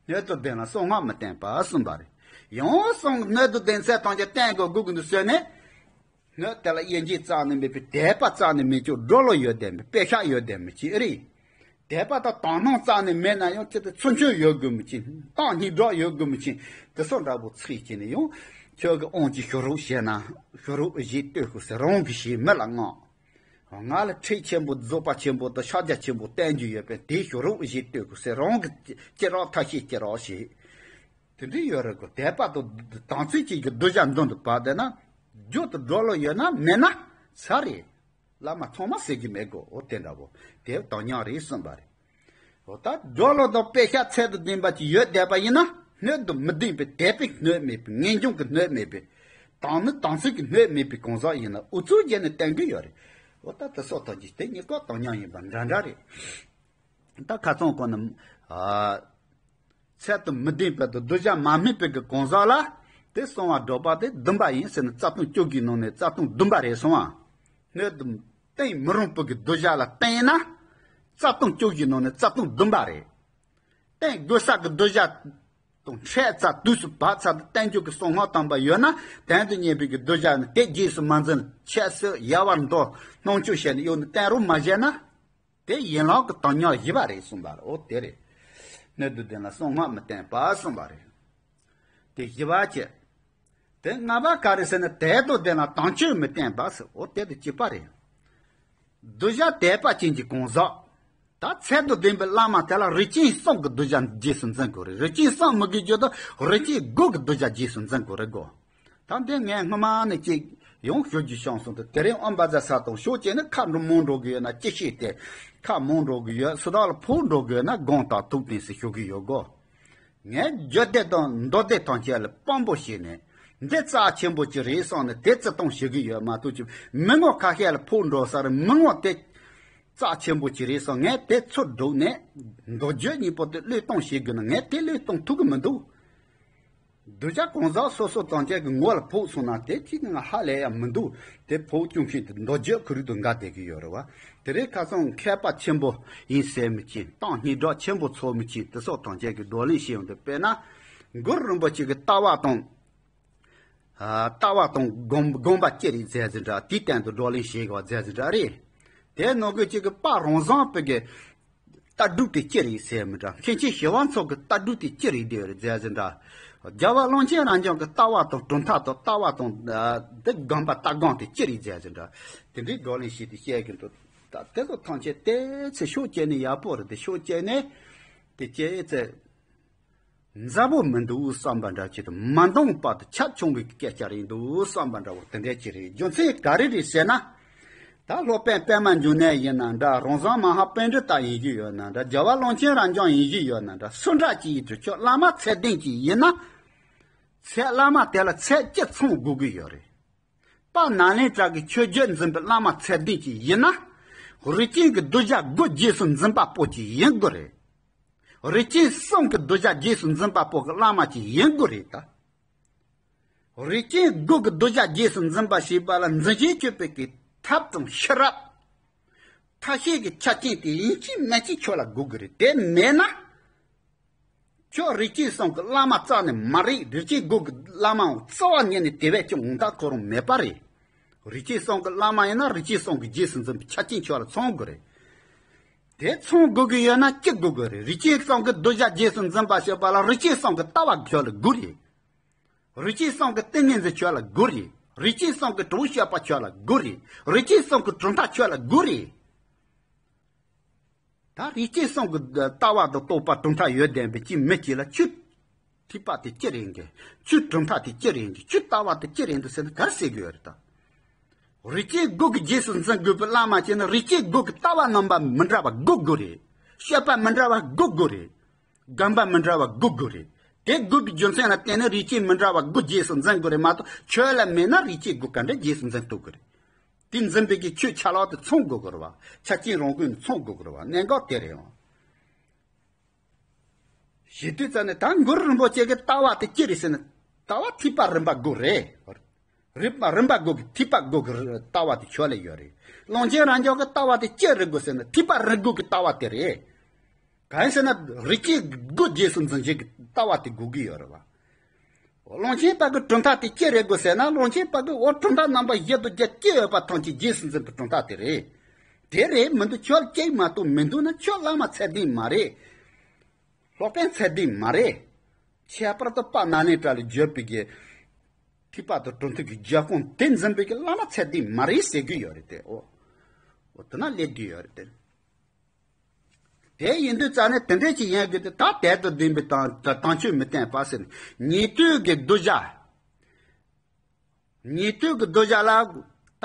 སྣོད་དུ་ལྡན་ལ་གསང་སྔགས་མི་བསྟན་པ་གསུངས་པ་རེད། ཡང་གསང་སྣོད་དུ་ལྡན་ཚད་ཐམས་ཅད་བསྟན་དགོས་དགོས་ཀྱི་འདུག་ཟེར་ནས། སྣོད་དེ་ལ་དབྱེ་འབྱེད་རྩ་ནས་མེད་པའི་དད་པ་རྩ་ནས་མེད་ཀྱང་སྒྲོ་ལོ་ཡོད་བསྡད་མི། དཔེ་ཤག་ཡོད་བསྡད་མི་ཅིག་རེད། དད་པ་དང་དག་སྣང་རྩ་ནས་མེད་ན་ཡང་ཅི་སྟེ་ཚུར་མཆོད་ཡོད་དགོས་མི་ཅིག་རྟགས་སྙིང་གྲགས་ཡོད་དགོས་མི་ཅིག་དེ་སོགས་འདྲ་པོ་ཚིག་བྱས་ནས་ཡང་ཁྱོད་ཀྱི་དབང་གིས་ཞུ་རོགས་བྱས་ན་ཞུ་རོགས་བྱེད་ལྟོས་དགོས་ཟེར། རང་གིས་བྱེད་མི་ལ་མངགས། ང་ལ་ཁྲིད་ཆེན་པོ་རྫོགས་པ་ཆེན་པོ་དང་ཕྱག་རྒྱ་ཆེན་པོ་བསྟན་རྒྱུ་ཡོད་པས་དེ་ཞུ་རོགས་བྱེད་ལྟོས་དགོས་ཟེར། རང་གིས་ཅི་རོགས་ཐབས་ཤེས་ཅི་རོགས་བྱེད། དེ་འདྲ་ཡོད་རེད་གོ། དད་པ་དང་དམ་ཚིག་ཅན་གྱི་གདུལ་བྱ་མདུན་དུ་བབས་བསྡད་ན། རྒྱུ་དང་སྒྲོ་ལོ་ཡོད་ན་མེད་ན་ཚར་རེད། བླ་མ་ཚང་མ་ཟེར་གྱི་མེད་གོ། འོ་དེ་འདྲ་བོ་དེ་དོན་ཉག་རེད་གསུངས་པ་རེད། འོ་ད་སྒྲོ་ལོ་དང་དཔེ་ཤག་ཚད་དང་ལྡན་པ་ཅིག་ཡོད་བསྡད་པ་ཡིན་ན། སྣོད་དུ་མི་ལྡན་པའི་དད་པའི་སྣོད་མེད་པའི། ངེས་འབྱུང་གི་སྣོད་མེད་པའི། དམ་ནི་དམ་ཚིག་གི་སྣོད་མེད་པའི་གང་ཟག་ཡིན་ན་ཨུ་ཚུགས་བརྒྱབ་ནས་བསྟན་གྱི་ཡོད་རེད། འོ་ད་དེ་སོགས་ཐམས་ཅད་དེ་གཉིས་ཀ་དོན་ཉག་ཡིན་པ་འདྲ་འདྲ་རེད། ད་ཁ་སང་གོང་ནས། ཨ། ཚད་དུ་མི་ལྡན་པའི་དང་གདུལ་བྱ་མ་སྨིན་པའི་གི་གང་ཟག་ལ། དེ་གསང་བ་སྒྲོག་པ་དེ་བདུན་པ་ཡིན་ཟེར་ནས་རྩ་ལྟུང་བཅུ་བཞིའི་ནང་ནས་རྩ་ལྟུང་བདུན་པ་རེད་གསུངས་པ། སྣོད་དུ་བསྟན་མི་རུང་བའི་གི་གདུལ་བྱ་ལ་བསྟན་ན། རྩ་ལྟུང་བཅུ་བཞིའི་ནང་ནས་རྩ་ལྟུང་བདུན་པ་རེད། བསྟན་དགོས་ས་གི་གདུལ་བྱ། དང་འཕྲད་ཚར་དུས་སུ་བབ་ཚར་དུ་བསྟན་འགྱུར་གྱི་གསང་སྔགས་དམ་པ་ཡོད་ན། དོན་དུ་གཉེར་པའི་གི་གདུལ་བྱ་ནི་དེ་རྗེས་སུ་མ་འཛིན། ཆབ་སྲིད་ཡལ་བར་འདོར། སྣང་ཆུང་བྱས་ནས་གཡུག་ནས་བསྟན་རོགས་མ་བྱས་ན། དེ་ཡན་ལག་གི་དོན་ཉམས་བཞི་པ་རེད་གསུངས་པ་རེད། འོ་དེ་རེད། སྣོད་དུ་ལྡན་ལ་གསང་སྔགས་མི་བསྟན་པ་གསུངས་པ་རེད། དེ་བཞི་པ་བྱས། དེ་ལྔ་པ་ག་རེ་ཟེར་ན། དལ་དུ་ལྡན་ལ་དམ་ཆོས་མི་བསྟན་པ་ཟེར། འོ་དེ་དང་གཅིག་པ་རེད། གདུལ་བྱ་དད་པ་ཅན་གྱི་གང་ཟག་ད་ཚད་དང་ལྡན་པའི་བླ་མ་དེ་ལ་རིགས་ཅན་གསུམ་གྱི་གདུལ་བྱ་རྗེས་སུ་འཛིན་དགོས་རེད། རིགས་ཅན་གསུམ་མི་དགོས་རྒྱུ་དང་རིགས་ཅན་དགུ་གི་གདུལ་བྱ་རྗེས་སུ་འཛིན་དགོས་རེད་གོ། ད་འདི་ངས་སྔོན་མ་ནས་ཅིག་ཡང་ཞུ་རྒྱུ་བྱུང་སོང་། དེ་དེ་རིང་ཨོཾ་བཛྲ་ས་དང་ཤོག་བྱས་ནས་ཁ་འགྲོ་མང་འགྲོ་གི་ཡོད་ན་ཅི་ཤེས་ཏེ། ཁ་མང་འགྲོ་གི་ཡོད། སུ་དག་ལ་ཕོག་འགྲོ་གི་ཡོད་ན་དགོངས་དག་ཐུགས་བདེན་ཟེར་ཞུ་གི་ཡོད་གོ། ངས་རྒྱུ་དེ་དང་མདོ་སྡེ་ཐམས་ཅད་ལ་དཔང་པོ་བྱས་ནས། འདི་རྩ་ཆེན་པོ་ཅིག་རེད་བསམ་ནས་དེ་བརྩི་མཐོང་བྱེད་ཀྱི་ཡོད་མ་གཏོགས། ཅིག་མི་ངོ་ཁ་ཤས་ལ་ཕོག་འགྲོ་ས་རེད། མི་ངོ་དེ་རྩ་ཆེན་པོ་ཅིག་རེད་བསམ། ངས་དེ་ཚུར་བསྒྲུགས་ནས་མདོ་རྒྱུད་གཉིས་པོ་དེ་བློས་གཏོང་བྱེད་དགོས་ན། ངས་དེ་བློས་གཏོང་ཐུབ་ཀྱི་མི་འདུག་གདུལ་བྱ་གང་ཟག་སོ་སོ་ཐམས་ཅད་ཀྱི་ངོ་ལ་ཕོག་སོང་ན་དེ་ཅིག་ང་ཧ་ལས་ཡ་མི་འདུག་དེ་ཕོག་བཅུག་མཁན་དེ་མདོ་རྒྱུད་ཁོ་རང་དང་འགལ་བསྡད་ཀྱི་ཡོད་རེད་བ། དེ་རིང་ཁ་སང་མཁས་པ་ཆེན་པོ་ཡིན་ཟེར་མི་ཅིག་གཏམ་སྙན་གྲགས་ཆེན་པོ་ཚོར་མི་ཅིག་དེ་སོགས་ཐམས་ཅད་ཀྱིས་བགྲོ་གླེང་བྱས་ཡོང་དུས། དཔེར་ན་གུ་རུ་རིན་པོ་ཆེ་གི་ལྟ་བ་དང་། ཨ། ལྟ་བ་དང་སྒོམ་སྒོམ་པ་ཅི་རེད་ཟེར་ཟིན་འདྲ། དེའི་སྟེང་དུ་བགྲོ་གླེང་བྱེད་དགོས་ཟེར་ཟིན་འདྲ་རེད། དེ་ནང་གི་གཅིག་གི་དཔལ་རང་བྱུང་པའི་གི་ལྟ་གྲུབ་དེ་ཅི་རེད་ཟེར་མི་འདྲ། མཁན་ཆེན་ཞི་བ་འཚོ་གི་ལྟ་གྲུབ་དེ་ཅི་རེད་དེ་རེད་ཟེར་ཟིན་འདྲ། རྒྱལ་བ་ཀློང་ཆེན་རབ་འབྱམས་ཀྱི་ལྟ་བ་དང་གྲུབ་མཐའ་དང་ལྟ་བ་དང་། ཨ། དེ་སྒོམ་པ་ལྟ་སྒོམ་དེ་ཅི་རེད་ཟེར་ཟིན་འདྲ། དེ་འདྲའི་བགྲོ་གླེང་བྱས་ཏེ་བཤད་ཀྱི་འདུག་ད་དེ་ཚོ་ཐམས་ཅད་ཏོག་ཙམ་ཤུགས་བསྐྱེད་ནས། ཡག་པོ་རེད། དེ་ཤུགས་བསྐྱེད་ནས་དེ་ཅི་ཙེ། མཛའ་བོ་མི་འདུག་བསམ་པ་འདྲ་ཅིག་དང་། མ་འདང་བ་དང་ཁྱབ་ཆུང་བའི་སྐད་ཆ་རེད་འདུག་བསམ་པ་འདྲ་བོ་དེ་འདྲ་ཅིག་རེད། རྒྱུ་མཚན་ག་རེ་རེད་ཟེར་ན། ད་སློབ་དཔོན་པདྨ་འབྱུང་གནས་ཡིན་ན་འདྲ། རང་བྱུང་མ་ཧཱ་པཎྜི་ཏ་ཡིན་གྱི་ཡོད་ན་འདྲ། རྒྱལ་བ་ཀློང་ཆེན་རབ་འབྱམས་ཡིན་གྱི་ཡོད་ན་འདྲ། སུ་འདྲ་ཅིག་ཡིན་དུས་ཁྱོད་བླ་མ་ཚད་ལྡན་ཅིག་ཡིན་ན། ཚད་བླ་མ་དེ་ལ་ཚད་ཅི་ཚང་དགོས་ཀྱི་ཡོད་རེད། དཔལ་ནཱ་ལེནྡྲ་གི་ཆོས་བརྒྱུད་འཛིན་པའི་བླ་མ་ཚད་ལྡན་ཅིག་ཡིན་ན། རིགས་ཅན་གྱི་གདུལ་བྱ་དགུ་རྗེས་སུ་འཛིན་པ་པོ་ཅིག་ཡིན་དགོས་རེད། རིགས་ཅན་གསུམ་གྱི་གདུལ་བྱ་རྗེས་སུ་འཛིན་པ་པོ་གི་བླ་མ་ཅིག་ཡིན་དགོས་རེད་ད། རིགས་ཅན་དགུ་གི་གདུལ་བྱ་རྗེས་སུ་འཛིན་པ་ཞེས་པ་ལ་འཛིན་བྱེད་སྤྱོད་པའི་གི་ཐབས་དང་ཤེས་རབ། ཐབས་ཤེས་ཀྱི་ཆ་རྐྱེན་དེ་ཡིན་གཅིག་མིན་གཅིག་ཁྱོད་ལ་དགོས་ཀྱི་རེད། དེ་མེད་ན། ཁྱོད་རིགས་ཅན་གསུམ་གྱི་བླ་མ་རྩ་ནས་མ་རེད། རིགས་ཅན་དགུ་གི་བླ་མའང་རྩ་བ་ཉིད་ནས་དེ་བས་ཀྱང་འོང་ད་ཁོ་རང་མེད་པ་རེད། རིགས་ཅན་གསུམ་གྱི་བླ་མ་ཡིན་ན་རིགས་ཅན་གསུམ་གྱི་རྗེས་སུ་འཛིན་པའི་ཆ་རྐྱེན་ཁྱོད་ལ་ཚང་དགོས་རེད། དེ་ཚང་དགོས་ཀྱི་ཡོད་ན་ཅི་དགོས་ཀྱི་རེད། རིགས་ཅན་གསུམ་གྱི་གདུལ་བྱ་རྗེས་སུ་འཛིན་པ་ཞེས་པ་ལ་རིགས་ཅན་གསུམ་གྱི་ལྟ་བ་ཁྱོད་ལ་དགོས་རེད། རིགས་ཅན་གསུམ་གྱི་ཏིང་ངེ་འཛིན་ཁྱོད་ལ་དགོས་རེད། རིགས་ཅན་གསུམ་གྱི་གྲོགས་བྱེད་པ་ཁྱོད་ལ་དགོས་རེད། རིགས་ཅན་གསུམ་གྱི་གྲུབ་མཐའ་ཁྱོད་ལ་དགོས་རེད། ད་རིགས་ཅན་གསུམ་གྱི་ལྟ་བ་དང་རྟོགས་པ་གྲུབ་མཐའ་ཡོད་བསྡད་པའི་གཅིག་མི་གཅིག་ལ་ཁྱོད་ཐེག་པ་དེ་ཅི་རེད་གི། ཁྱོད་གྲུབ་མཐའ་དེ་ཅི་རེད་གི། ཁྱོད་ལྟ་བ་དེ་ཅི་རེད་འདུག་ཟེར་ན་ག་རེ་ཟེར་གི་ཡོད་རེད་ད། རིགས་ཅན་དགུ་གི་རྗེས་སུ་འཛིན་དགོས་པའི་བླ་མ་བྱས་ན་རིགས་ཅན་དགུ་གི་ལྟ་བ་རྣམ་པ་མི་འདྲ་བ་དགུ་དགོས་རེད། སྤྱོད་པ་མི་འདྲ་བ་དགུ་དགོས་རེད། སྒོམ་པ་མི་འདྲ་བ་དགུ་དགོས་རེད། དེ་དགོས་པའི་རྒྱུ་མཚན་ལ་བརྟེན་ནས་རིགས་ཅན་མི་འདྲ་བ་དགུ་རྗེས་སུ་འཛིན་དགོས་རེད་མ་གཏོགས། ཁྱོད་ལ་མེད་ན་རིགས་ཅན་དགུ་ག་འདྲ་རྗེས་སུ་འཛིན་ཐུབ་ཀྱི་རེད། དེ་འཛིན་པའི་གི་ཆོས་ཆ་ལག་དེ་ཚང་དགོས་ཀྱི་རེད་བ། ཆ་རྐྱེན་རང་ཁོངས་ནས་ཚང་དགོས་ཀྱི་རེད་བ། གནད་འགག་དེ་རེད་ཨང་། ཞེས་དུས་ཙམ་ནས་ད་གུ་རུ་རིན་པོ་ཆེ་གི་ལྟ་བ་དེ་ཅི་རེད་ཟེར་ན། ལྟ་བ་ཐེག་པ་རིམ་པ་དགུ་རེད། རིམ་པ་རིམ་པ་དགུ་གི་ཐེག་པ་དགུ་གི་ལྟ་བ་དེ་ཁྱོད་ལ་ཡོད་རེད། ཀློང་ཆེན་རབ་འབྱམས་གི་ལྟ་བ་དེ་ཅི་རེད་དགོས་ཟེར་ན། ཐེག་པ་རིམ་དགུ་གི་ལྟ་བ་དེ་རེད། གང་ཡིན་ཟེར་ན་རིགས་ཅན་དགུ་རྗེས་སུ་འཛིན་བྱེད་ཀྱི་ལྟ་བ་དེ་དགོས་ཀྱི་ཡོད་རེད་བ། ཀློང་ཆེན་པ་གི་གྲུབ་མཐའ་དེ་ཅི་རེད་དགོས་ཟེར་ན། ཀློང་ཆེན་པ་གི་འོ་གྲུབ་མཐའ་རྣམ་པ་བཞི་དང་བརྒྱད་ཅི་ཡོད་པ་ཐམས་ཅད་རྗེས་སུ་འཛིན་པའི་གྲུབ་མཐའ་དེ་རེད། དེ་རེད་མི་འདུག་ཁྱོད་ཅིག་མ་གཏོགས་མི་འདུག་ན་ཁྱོད་བླ་མ་ཚད་ལྡན་མ་རེད། སློབ་དཔོན་ཚད་ལྡན་མ་རེད། ཁྱད་པར་དུ་དཔལ་ནཱ་ལེནྡྲ་ལ་བརྗོད་པའི་གི་ཐེག་པ་དང་གྲུབ་མཐའ་གི་རྒྱབ་ཁུངས་དེ་འཛིན་པའི་གི་བླ་མ་ཚད་ལྡན་མ་རེད་ཟེར་གི་ཡོད་རེད་དེ། འོ། འོ་དེ་ན་སླེབས་བསྡད་ཡོད་རེད་དེ། དེ་ཡིན་དུས་ཙང་ནས་དེ་འདྲས་ཅིག་ཡིན་དགོས་ཏེ། ད་དལ་དུ་ལྡན་པའི་དང་དང་ཆོས་མི་བསྟན་པ་ཟེར་ནས། ཉན་ཐོས་ཀྱི་གདུལ་བྱ། ཉན་ཐོས་ཀྱི་གདུལ་བྱ་ལ། ད་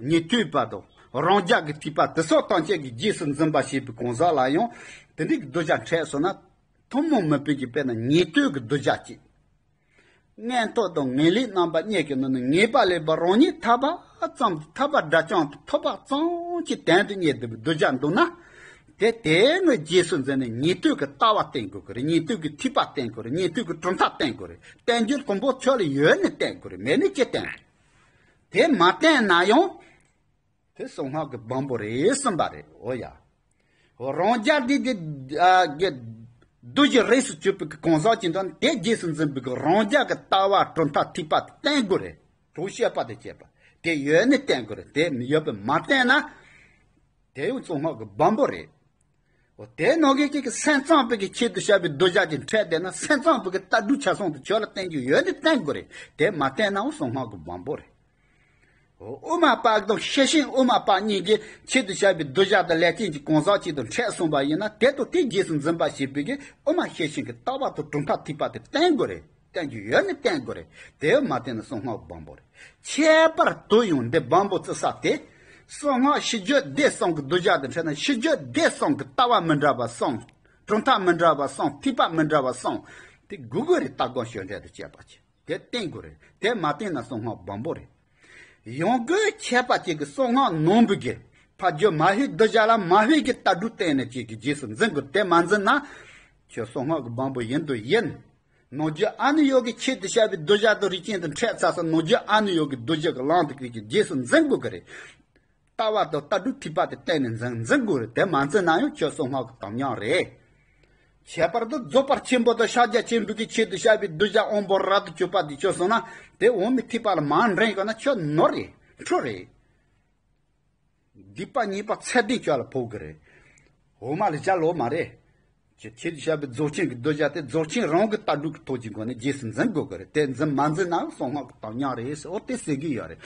ཉན་ཐོས་པ་དང་རང་རྒྱལ་གྱི་ཐེག་པ་དེ་སོགས་ཐམས་ཅད་ཀྱི་རྗེས་སུ་འཛིན་པ་བྱེད་པའི་གང་ཟག་ལ་ཡང་དེ་འདྲའི་གི་གདུལ་བྱ་འཕྲད་སོང་ན། ཐུན་མོང་མིན་པའི་གི་དཔེར་ན་ཉན་ཐོས་ཀྱི་གདུལ་བྱ་གཅིག། མངོན་རྟོགས་དང་ངེས་ལེགས་རྣམ་པ་གཉིས་ཀྱི་ནང་ནས་ངེས་པ་ལེགས་པ་རང་ཉིད་ཐར་པ་ཙམ། ཐར་པ་དགྲ་བཅོམ་དང་ཐོབ་པ་ཙམ་གྱི་དོན་དུ་གཉེར་བསྡད་པའི་གདུལ་བྱ་འདུག་ན། དེ་དེ་ངའི་རྗེས་སུ་འཛིན་ནས་ཉན་ཐོས་ཀྱི་ལྟ་བ་བསྟེན་དགོས་ཀྱི་རེད། ཉན་ཐོས་ཀྱི་ཐེག་པ་བསྟེན་དགོས་རེད། ཉན་ཐོས་ཀྱི་གྲུབ་མཐའ་བསྟེན་དགོས་རེད། བསྟན་འགྱུར་དང་པོ་ཁྱོད་ལ་ཡོད་ནས་བསྟེན་དགོས་རེད། མེད་ནས་ཅི་བསྟེན། དེ་མ་བསྟེན་ན་ཡང་དེ་གསང་སྔགས་ཀྱི་བམ་པོ་རེད་གསུངས་པ་རེད། འོ་ཡ། རང་རྒྱལ་འདི་དེ་གི་ རྡོ་རྗེ་རིས་སུ་གྱུར་པའི་གི་གང་ཟག་ཅིག་འདྲ་ནི་དེ་རྗེས་སུ་འཛིན་པའི་གི་རང་རྒྱལ་གྱི་ལྟ་བ་གྲུབ་མཐའ་ཐོས་པ་དེ་བསྟེན་དགོས་རེད། གྲོགས་བཤད་པ་དེ་བྱེད་པ་དེ་ཡོད་ནི་བསྟེན་དགོས་རེད། དེ་མི་ཡོད་པས་མ་བསྟེན་ན། དེ་ཡང་གསང་སྔགས་ཀྱི་བམ་པོ་རེད། འོ་དེ་ནང་གི་ཅིག་གི་སེམས་ཙམ་པའི་གི་ཆེད་དུ་བཤད་པའི་གདུལ་བྱ་ཅིག་འཕྲད་བསྡད་ན། སེམས་ཙམ་པའི་གི་ལྟ་གྲུབ་ཆ་ཚང་དུ་ཁྱོད་ལ་བསྟེན་རྒྱུ་ཡོད་ནི་བསྟེན་དགོས་རེད། དེ་མ་བསྟེན་ནའང་གསང་སྔགས་ཀྱི་བམ་པོ་རེད། འོ་དབུ་མ་པ་དང་ཤེར་ཕྱིན་དབུ་མ་པ་གཉིས་ཀྱི་ཆེད་དུ་བཤད་པའི་གདུལ་བྱ་དང་ལས་ཅན་གྱི་གང་ཟག་ཅིག་དང་འཕྲད་སོང་བ་ཡིན་ན། དེ་དང་དེ་རྗེས་སུ་འཛིན་པ་ཞེས་པའི་གི་དབུ་མ་ཤེར་ཕྱིན་གྱི་ལྟ་བ་དང་གྲུབ་མཐའ་ཐོས་པ་དེ་བསྟེན་དགོས་རེད། བསྟེན་རྒྱུ་ཡོད་ནི་བསྟེན་དགོས་རེད། དེ་མ་བསྟེན་ན་གསང་སྔགས་བམ་པོ་རེད། ཁྱད་པར་དུ་ཡང་འདི་བམ་པོ་བརྩི་ས་དེ། གསང་སྔགས་ཤེས་བརྗོད་བཟླས་གསུམ་གྱི་གདུལ་བྱ་དང་འཕྲད་ན། ཤེས་བརྗོད་བཟླས་གསུམ་གྱི་ལྟ་བ་མི་འདྲ་བ་གསུམ། གྲུབ་མཐའ་མི་འདྲ་བ་གསུམ། ཐོས་པ་མི་འདྲ་བ་གསུམ། དེ་དགོས་དགོས་རེད། ལྟ་སྒོམ་སྤྱོད་འབྲས་དང་བཅས་པ་ཅིག་དེ་བསྟེན་དགོས་རེད། དེ་མ་བསྟེན་ན་གསང་སྔགས་བམ་པོ་རེད། ཡང་སྒོས་ཁྱད་པར་ཅན་གྱི་གསང་སྔགས་ནང་པའི་གི་ཕ་རྒྱུད་མ་ཧེ་གདུལ་བྱ་ལ་མ་ཧེ་གི་ལྟ་གྲུབ་བསྟེན་ནས་ཅིག་གི་རྗེས་སུ་འཛིན་དགོས། དེ་མ་འཛིན་ན་ཁྱོད་གསང་སྔགས་ཀྱི་བམ་པོ་ཡིན་དང་ཡིན། ནང་རྒྱུད་ཨ་ནུ་ཡོ་གི་ཆེད་དུ་བཤད་པའི་གདུལ་བྱ་དང་རིགས་ཅན་དང་འཕྲད་ཚར་ས། ནང་རྒྱུད་ཨ་ནུ་ཡོ་གི་གདུལ་བྱ་གི་ལམ་དེ་ཀུན་གྱི་རྗེས་སུ་འཛིན་དགོས་ཀྱི་རེད། ལྟ་བ་དང་ལྟ་གྲུབ་ཐོས་པ་དེ་བསྟེན་ནས་འཛིན་འཛིན་དགོས་རེད། དེ་མ་འཛིན་ན་ཡང་ཁྱོད་གསང་སྔགས་ཀྱི་དམ་ཉམས་རེད། ཁྱད་པར་དུ་རྫོགས་པ་ཆེན་པོ་དང་ཕྱག་རྒྱ་ཆེན་པོ་གི་ཆེད་དུ་བཤད་པའི་གདུལ་བྱ་དབང་པོ་རབ་ཏུ་གྱུར་པ་དེ་ཁྱོད་སོང་ན། དེ་འོག་མིན་ཐོས་པ་ལ་མར་འདྲེན་དགོས་ན་ཁྱོད་ནོར་རེད། འཕྲོ་རེད། སྡིག་པ་ཉེས་པ་ཚད་ལྡན་ཁྱོད་ལ་ཕོག་གི་རེད། འོག་མ་ལ་བྱ་ལོ་མ་རེད། ཁྱེད་ཁྱེད་ཀྱིས་བཤད་པའི་རྫོགས་ཆེན་གྱི་གདུལ་བྱ་དེ་རྫོགས་ཆེན་རང་གི་ལྟ་གྲུབ་ཀྱི་ཐོག་གི་སྒོ་ནས་རྗེས་སུ་འཛིན་དགོས་ཀྱི་རེད། དེ་འཛིན་མ་འཛིན་ན་གསང་སྔགས་ཀྱི་དམ་ཉམས་རེད་ཟེར། འོ་དེ་ཟེར་གྱི་ཡོད་རེད།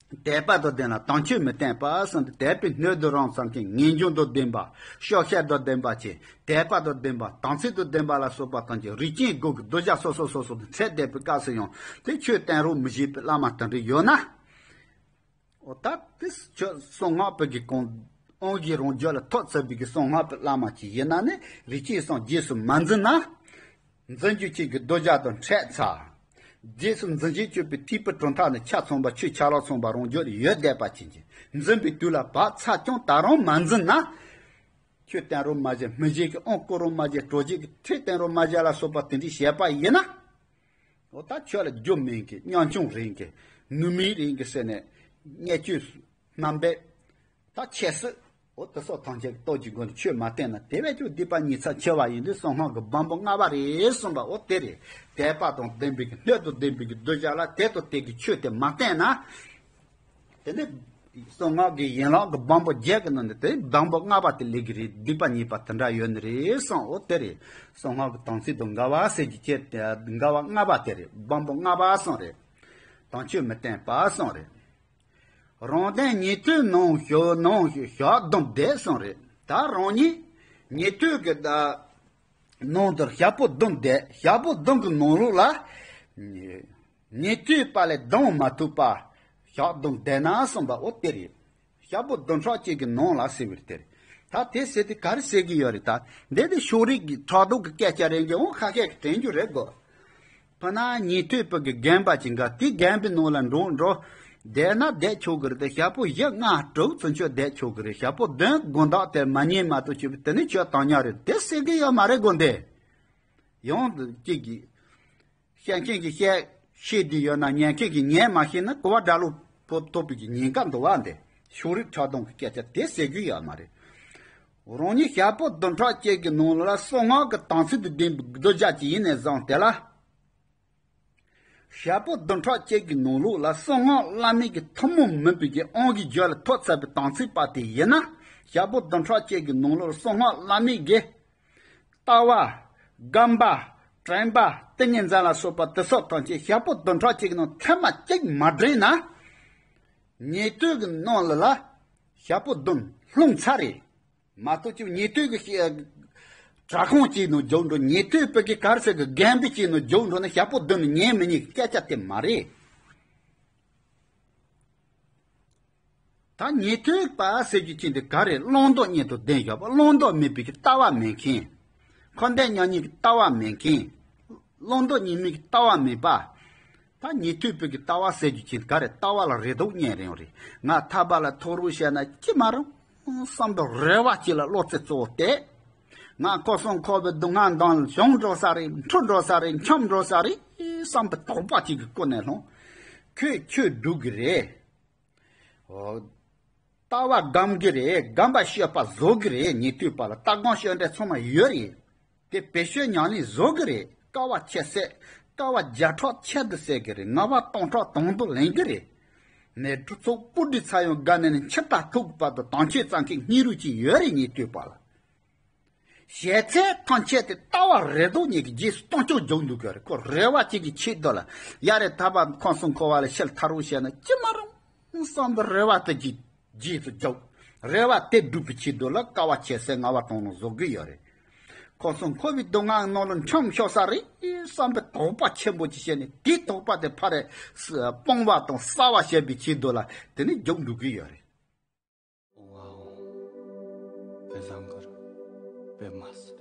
དད་པ་དང་ལྡན་ལ་དམ་ཆོས་མི་བསྟན་པ་གསུངས་ཏེ། དད་པའི་སྣོད་དུ་རང་ཙམ་མཁྱེན། ངེས་འབྱུང་དང་ལྡན་པ། སྐྱོ་ཤས་དང་ལྡན་པ་བྱས། དད་པ་དང་ལྡན་པ། དམ་ཚིག་དང་ལྡན་པ་ལ་སོགས་པ་དང་བཅས་རིགས་ཅན་དགུ་གི་གདུལ་བྱ་སོ་སོ་སོ་སོ་དང་འཕྲད་བསྡད་པའི་སྐབས་སུ་ཡང་དེ་ཆོས་བསྟན་རོགས་མི་བྱེད་པའི་བླ་མ་དེ་འདྲ་ཡོད་ན། འོ་ད་དེ་ཁྱོད་གསང་སྔགས་པའི་གི་གང་དབང་གིས་རང་རྒྱུད་ལ་ཐོབ་ཚར་བའི་གི་གསང་སྔགས་པའི་བླ་མ་ཅིག་ཡིན་ན་ནི། རིགས་ཅན་གསུམ་རྗེས་སུ་མ་འཛིན་ན། འཛིན་རྒྱུ་ཅན་གྱི་གདུལ་བྱ་དང་འཕྲད་ཚར། རྗེས་སུ་འཛིན་བྱེད་སྤྱོད་པའི་ཐོས་པའི་གྲུབ་མཐའ་ནི་ཆ་ཚང་བ་ཆོས་ཆ་ལག་ཚང་བ་རང་རྒྱུད་ལ་ཡོད་བསྡད་པ་ཅན་གྱི་འཛིན་པའི་དུས་ལ་བབ་ཚར་ཀྱང་ད་རུང་མ་འཛིན་ན། ཆོས་བསྟན་རོགས་མ་བྱེད། མི་བྱེད་ཀྱི་དབང་བསྐུར་རོགས་མ་བྱེད། གྲོགས་བྱེད་ཀྱི་ཁྲིད་བསྟན་རོགས་མ་བྱེད་ལ་སོགས་པ་དེ་འདྲའི་བྱས་པ་ཡིན་ན། འོ་ད་ཁྱོད་ལ་རྒྱུ་མིན་གྱི་ཉམ་ཆུང་རེད་གི་ནུས་མེད་རེད་གི་ཟེར་ནས་བརྙས་བཅོས་རྣམ་པས་ད་ཁྱད་གསོད། འོ་དེ་སོགས་ཐམས་ཅད་ཀྱི་སྟོབས་ཀྱི་སྒོ་ནས་ཆོས་མ་བསྟན་ན་དེ་བས་ཀྱང་སྡིག་པ་ཉེས་ཚབས་ཆེ་བ་ཡིན་དུས་གསང་སྔགས་ཀྱི་བམ་པོ་ལྔ་པ་རེད་གསུངས་པ་འོ་དེ་རེད། དད་པ་དང་ལྡན་པའི་གི་སྣོད་དང་ལྡན་པའི་གི་གདུལ་བྱ་ལ་དེ་དང་དེ་གི་ཆོས་དེ་མ་བསྟན་ན། དེ་ནི་གསང་སྔགས་ཀྱི་ཡན་ལག་གི་བམ་པོ་བརྒྱད་ཀྱི་ནང་ནས་དེ་བམ་པོ་ལྔ་པ་དེ་ལས་ཀྱི་རེད། སྡིག་པ་ཉེས་པ་དེ་འདྲ་ཡོད་ནི་རེད་གསུངས། འོ་དེ་རེད། གསང་སྔགས་ཀྱི་དམ་ཚིག་དང་འགལ་བ་སེལ་རྒྱུའི་ཆེད་དེ་འགལ་བ་ལྔ་པ་དེ་རེད། བམ་པོ་ལྔ་པ་གསུངས་རེད། དམ་ཆོས་མི་བསྟན་པ་གསུངས་རེད། རང་དོན་ཉན་ཐོས་ནང་ཞུགས་ནང་ཞུགས་ཞག་བདུན་བསྡད་གསུངས་རེད། ད་རང་ཉིད་ཉན་ཐོས་ཀྱི་ད་ནང་དུ་ཞག་པོ་བདུན་བསྡད། ཞག་པོ་བདུན་གྱི་ནང་ལོགས་ལ། ཉན་ཐོས་པ་ལས་སྡོམ་མ་ཐུབ་པ་ཞག་བདུན་བསྡད་ན་གསུངས་པ་འོ་དེ་རེད། ཞག་པོ་བདུན་ཕྲག་གཅིག་གི་ནང་ལ་ཟེར་བའི་དེ་རེད། ད་དེ་ཟེར་དུས་ག་རེ་ཟེར་གྱི་ཡོད་རེད། ད་འདི་དེ་ཕྱོགས་རིས་ཀྱི་ཕྲག་དོག་གི་སྐད་ཆ་རེད་གི། འོ་ཁ་ཤས་ཀྱིས་དྲན་རྒྱུ་རེད་གོ། ཕ་ན་ཉན་ཐོས་པ་གི་རྒན་པ་ཅིག་འགའ་དེ་རྒན་པའི་ནང་ལ་འགྲོ་འགྲོ། བསྡད་ན་བསྡད་ཆོག་གི་རེད་དེ། ཞག་པོ་བཞི་ལྔ་དྲུག་ཚུན་ཆད་བསྡད་ཆོག་གི་རེད། ཞག་པོ་བདུན་དགོང་དག་དེར་མ་ཉན་མ་གཏོགས་བྱས་པ་དེ་ནི་ཁྱོད་དམ་ཉམས་རེད། དེ་ཟེར་གྱི་ཡོད་མ་རེད་གོ་འདི། ཡང་གཅིག་གིས། བཤད་མཁན་གྱིས་བཤད་ཤེས་བསྡད་ཡོད་ན་ཉན་མཁན་གྱིས་ཉན་མ་ཤེས་ན་གོ་བ་སྒྲ་ལོག་ཕོག་ཐུབ་པའི་ཉེན་ཁ་འདུག་བ། འདི་ཕྱོགས་རིས་ཕྲག་དོག་གི་སྐད་ཆ་དེ་ཟེར་རྒྱུ་ཡོད་མ་རེད། རང་ཉིད་ཞག་པོ་བདུན་ཕྲག་གཅིག་གི་ནང་ལ་གསང་སྔགས་ཀྱི་དམ་ཚིག་དང་ལྡན་པའི་གདུལ་བྱ་ཅིག་ཡིན་ནས་བཟུང་སྟེ་ལ། ཞག་པོ་བདུན་ཕྲག་གཅིག་གི་ནང་ལོགས་ལ་གསང་སྔགས་བླ་མེད་ཀྱི་ཐུན་མོང་མིན་པའི་གི་དབང་གིས་རྒྱུད་ལ་ཐོབ་ཚར་བའི་དམ་ཚིག་པ་དེ་ཡིན་ན། ཞག་པོ་བདུན་ཕྲག་གཅིག་གི་ནང་ལོགས་གསང་སྔགས་བླ་མེད་ཀྱི་ལྟ་བ། སྒོམ་པ། དྲན་པ། ཏིང་ངེ་འཛིན་ལ་སོགས་པ་དེ་སོགས་ཐམས་ཅད་ཞག་པོ་བདུན་ཕྲག་གཅིག་གི་ནང་ཐེངས་མ་གཅིག་མ་དྲན་ན། ཉན་ཐོས་ཀྱི་ནང་ལ་ལ་ཞག་པོ་བདུན་ལྷུང་ཚར་རེད། མ་གཏོགས་ཅིག་ཉན་ཐོས་ཀྱི་ཞེ་དྲག་ཁོང་ཅིག་ནང་འཇུག་འགྲོ། ཉན་ཐོས་པའི་གི་ག་རེ་ཟེར་གི་རྒན་པོ་ཅིག་ནང་འཇུག་འགྲོ་ན་ཞག་པོ་བདུན་ཉན་མི་ཉན་གི་སྐད་ཆ་དེ་མ་རེད། ད་ཉན་ཐོས་པ་ཟེར་རྒྱུ་ཅན་དེ་ག་རེ། བླང་དོར་གཉིས་དང་ལྡན་བཞག་པ། བླང་དོར་མེད་པའི་གི་ལྟ་བ་མེད་མཁན། འཁོར་འདས་མྱ་ངན་གྱི་ལྟ་བ་མེད་མཁན། བླང་དོར་གཉིས་མེད་ཀྱི་ལྟ་བ་མེད་པ། ད་ཉན་ཐོས་པའི་གི་ལྟ་བ་ཟེར་རྒྱུ་ཅན་ག་རེ། ལྟ་བ་ལ་རེ་དོགས་རྙེད་རན་རེད། ང་ཐར་པ་ལ་ཐོག་རོགས་བཤད་ན་ཅི་མ་རུང་བསམ་པའི་རེ་བ་ཅིག་ལ་བློ་རྩེ་གཙོ་བོ་བལྟས། ང་ཁོ་གསུམ་འཁོར་བའི་སྡུག་བསྔལ་མདངས་ལ་བྱང་འགྲོ་ས་རེད། འཁྲུལ་འགྲོ་ས་རེད། འཁྱམས་འགྲོ་ས་རེད་བསམ་པའི་དོགས་པ་ཅིག་གི་ཀུན་ནས་ལྷུང་། ཁོས་ཆོས་སྒྲུབ་གི་རེད། ལྟ་བ་སྒོམ་གི་རེད། སྒོམ་པ་སྤྱོད་པ་བཟོ་གི་རེད། ཉན་ཐོས་པ་ལ་ལྟ་སྒོམ་སྤྱོད་འབྲས་ཚང་མ་ཡོད་རེད། དེ་བེད་སྤྱོད་ཉམས་ལེན་བཟོ་གི་རེད། དཀའ་བ་ཁྱད་བསད། དཀའ་བ་བརྒྱ་ཕྲག་ཁྱད་དུ་བསད་གི་རེད། ངལ་བ་སྟོང་ཕྲག་དོན་དུ་ལེན་གི་རེད། ནས་གྲུ་ཚོགས་སྤུ་གྲི་ཚ་ཡང་དགའ་ནས་ནི་འཆི་བདག་ཐུག་གི་བར་དུ་དམ་ཆོས་གཙང་ཁའི་སྙིང་རུས་ཅིག་ཡོད་རེད། ངས་ལྟོས་པ་ལ། ཞལ་ཚད་ཐམས་ཅད་དེ་ལྟ་བ་རེ་དོགས་ཉིད་ཀྱི་རྗེས་སུ་གཏོང་ཆོག་འཇོག་འདུག་གི་རེད། ཁོ་རེ་བ་ཅིག་གི་ཆེད་དུ་ལ་ཡ་རེ་ཐར་པ་ཁམས་གསུམ་འཁོར་བ་ལས་ཕྱིར་ཐར་རོགས་བྱས་ན་ཅི་མ་རུང་བསམ་པའི་རེ་བ་དེ་ཅིག་རྗེས་སུ་འཇོག་རེ་བ་དེ་སྒྲུབ་པའི་ཆེད་དུ་ལ་དཀའ་བ་ཁྱད་བསད་ངལ་བ་དང་ནང་བཟོ་གི་ཡོད་རེད། ཁམས་གསུམ་འཁོར་བའི་སྡུག་བསྔལ་ནང་ལ་འཁྱམས་ཤོག་ས་རེད་བསམ་པའི་དོགས་པ་ཆེན་པོ་ཅིག་བྱས་ནས་དེའི་དོགས་པ་དེ་ཕར་རེ་སྤང་བ་དང་གསལ་བ་བྱེད་པའི་ཆེད་དུ་ལ་དེ་ནི་འཇོག་འགྲོ་གི་ཡོད་རེད། ཨོང་ཨ་ཨོང་། པད་བཟང་གུ་རུ། པད་མ་སི།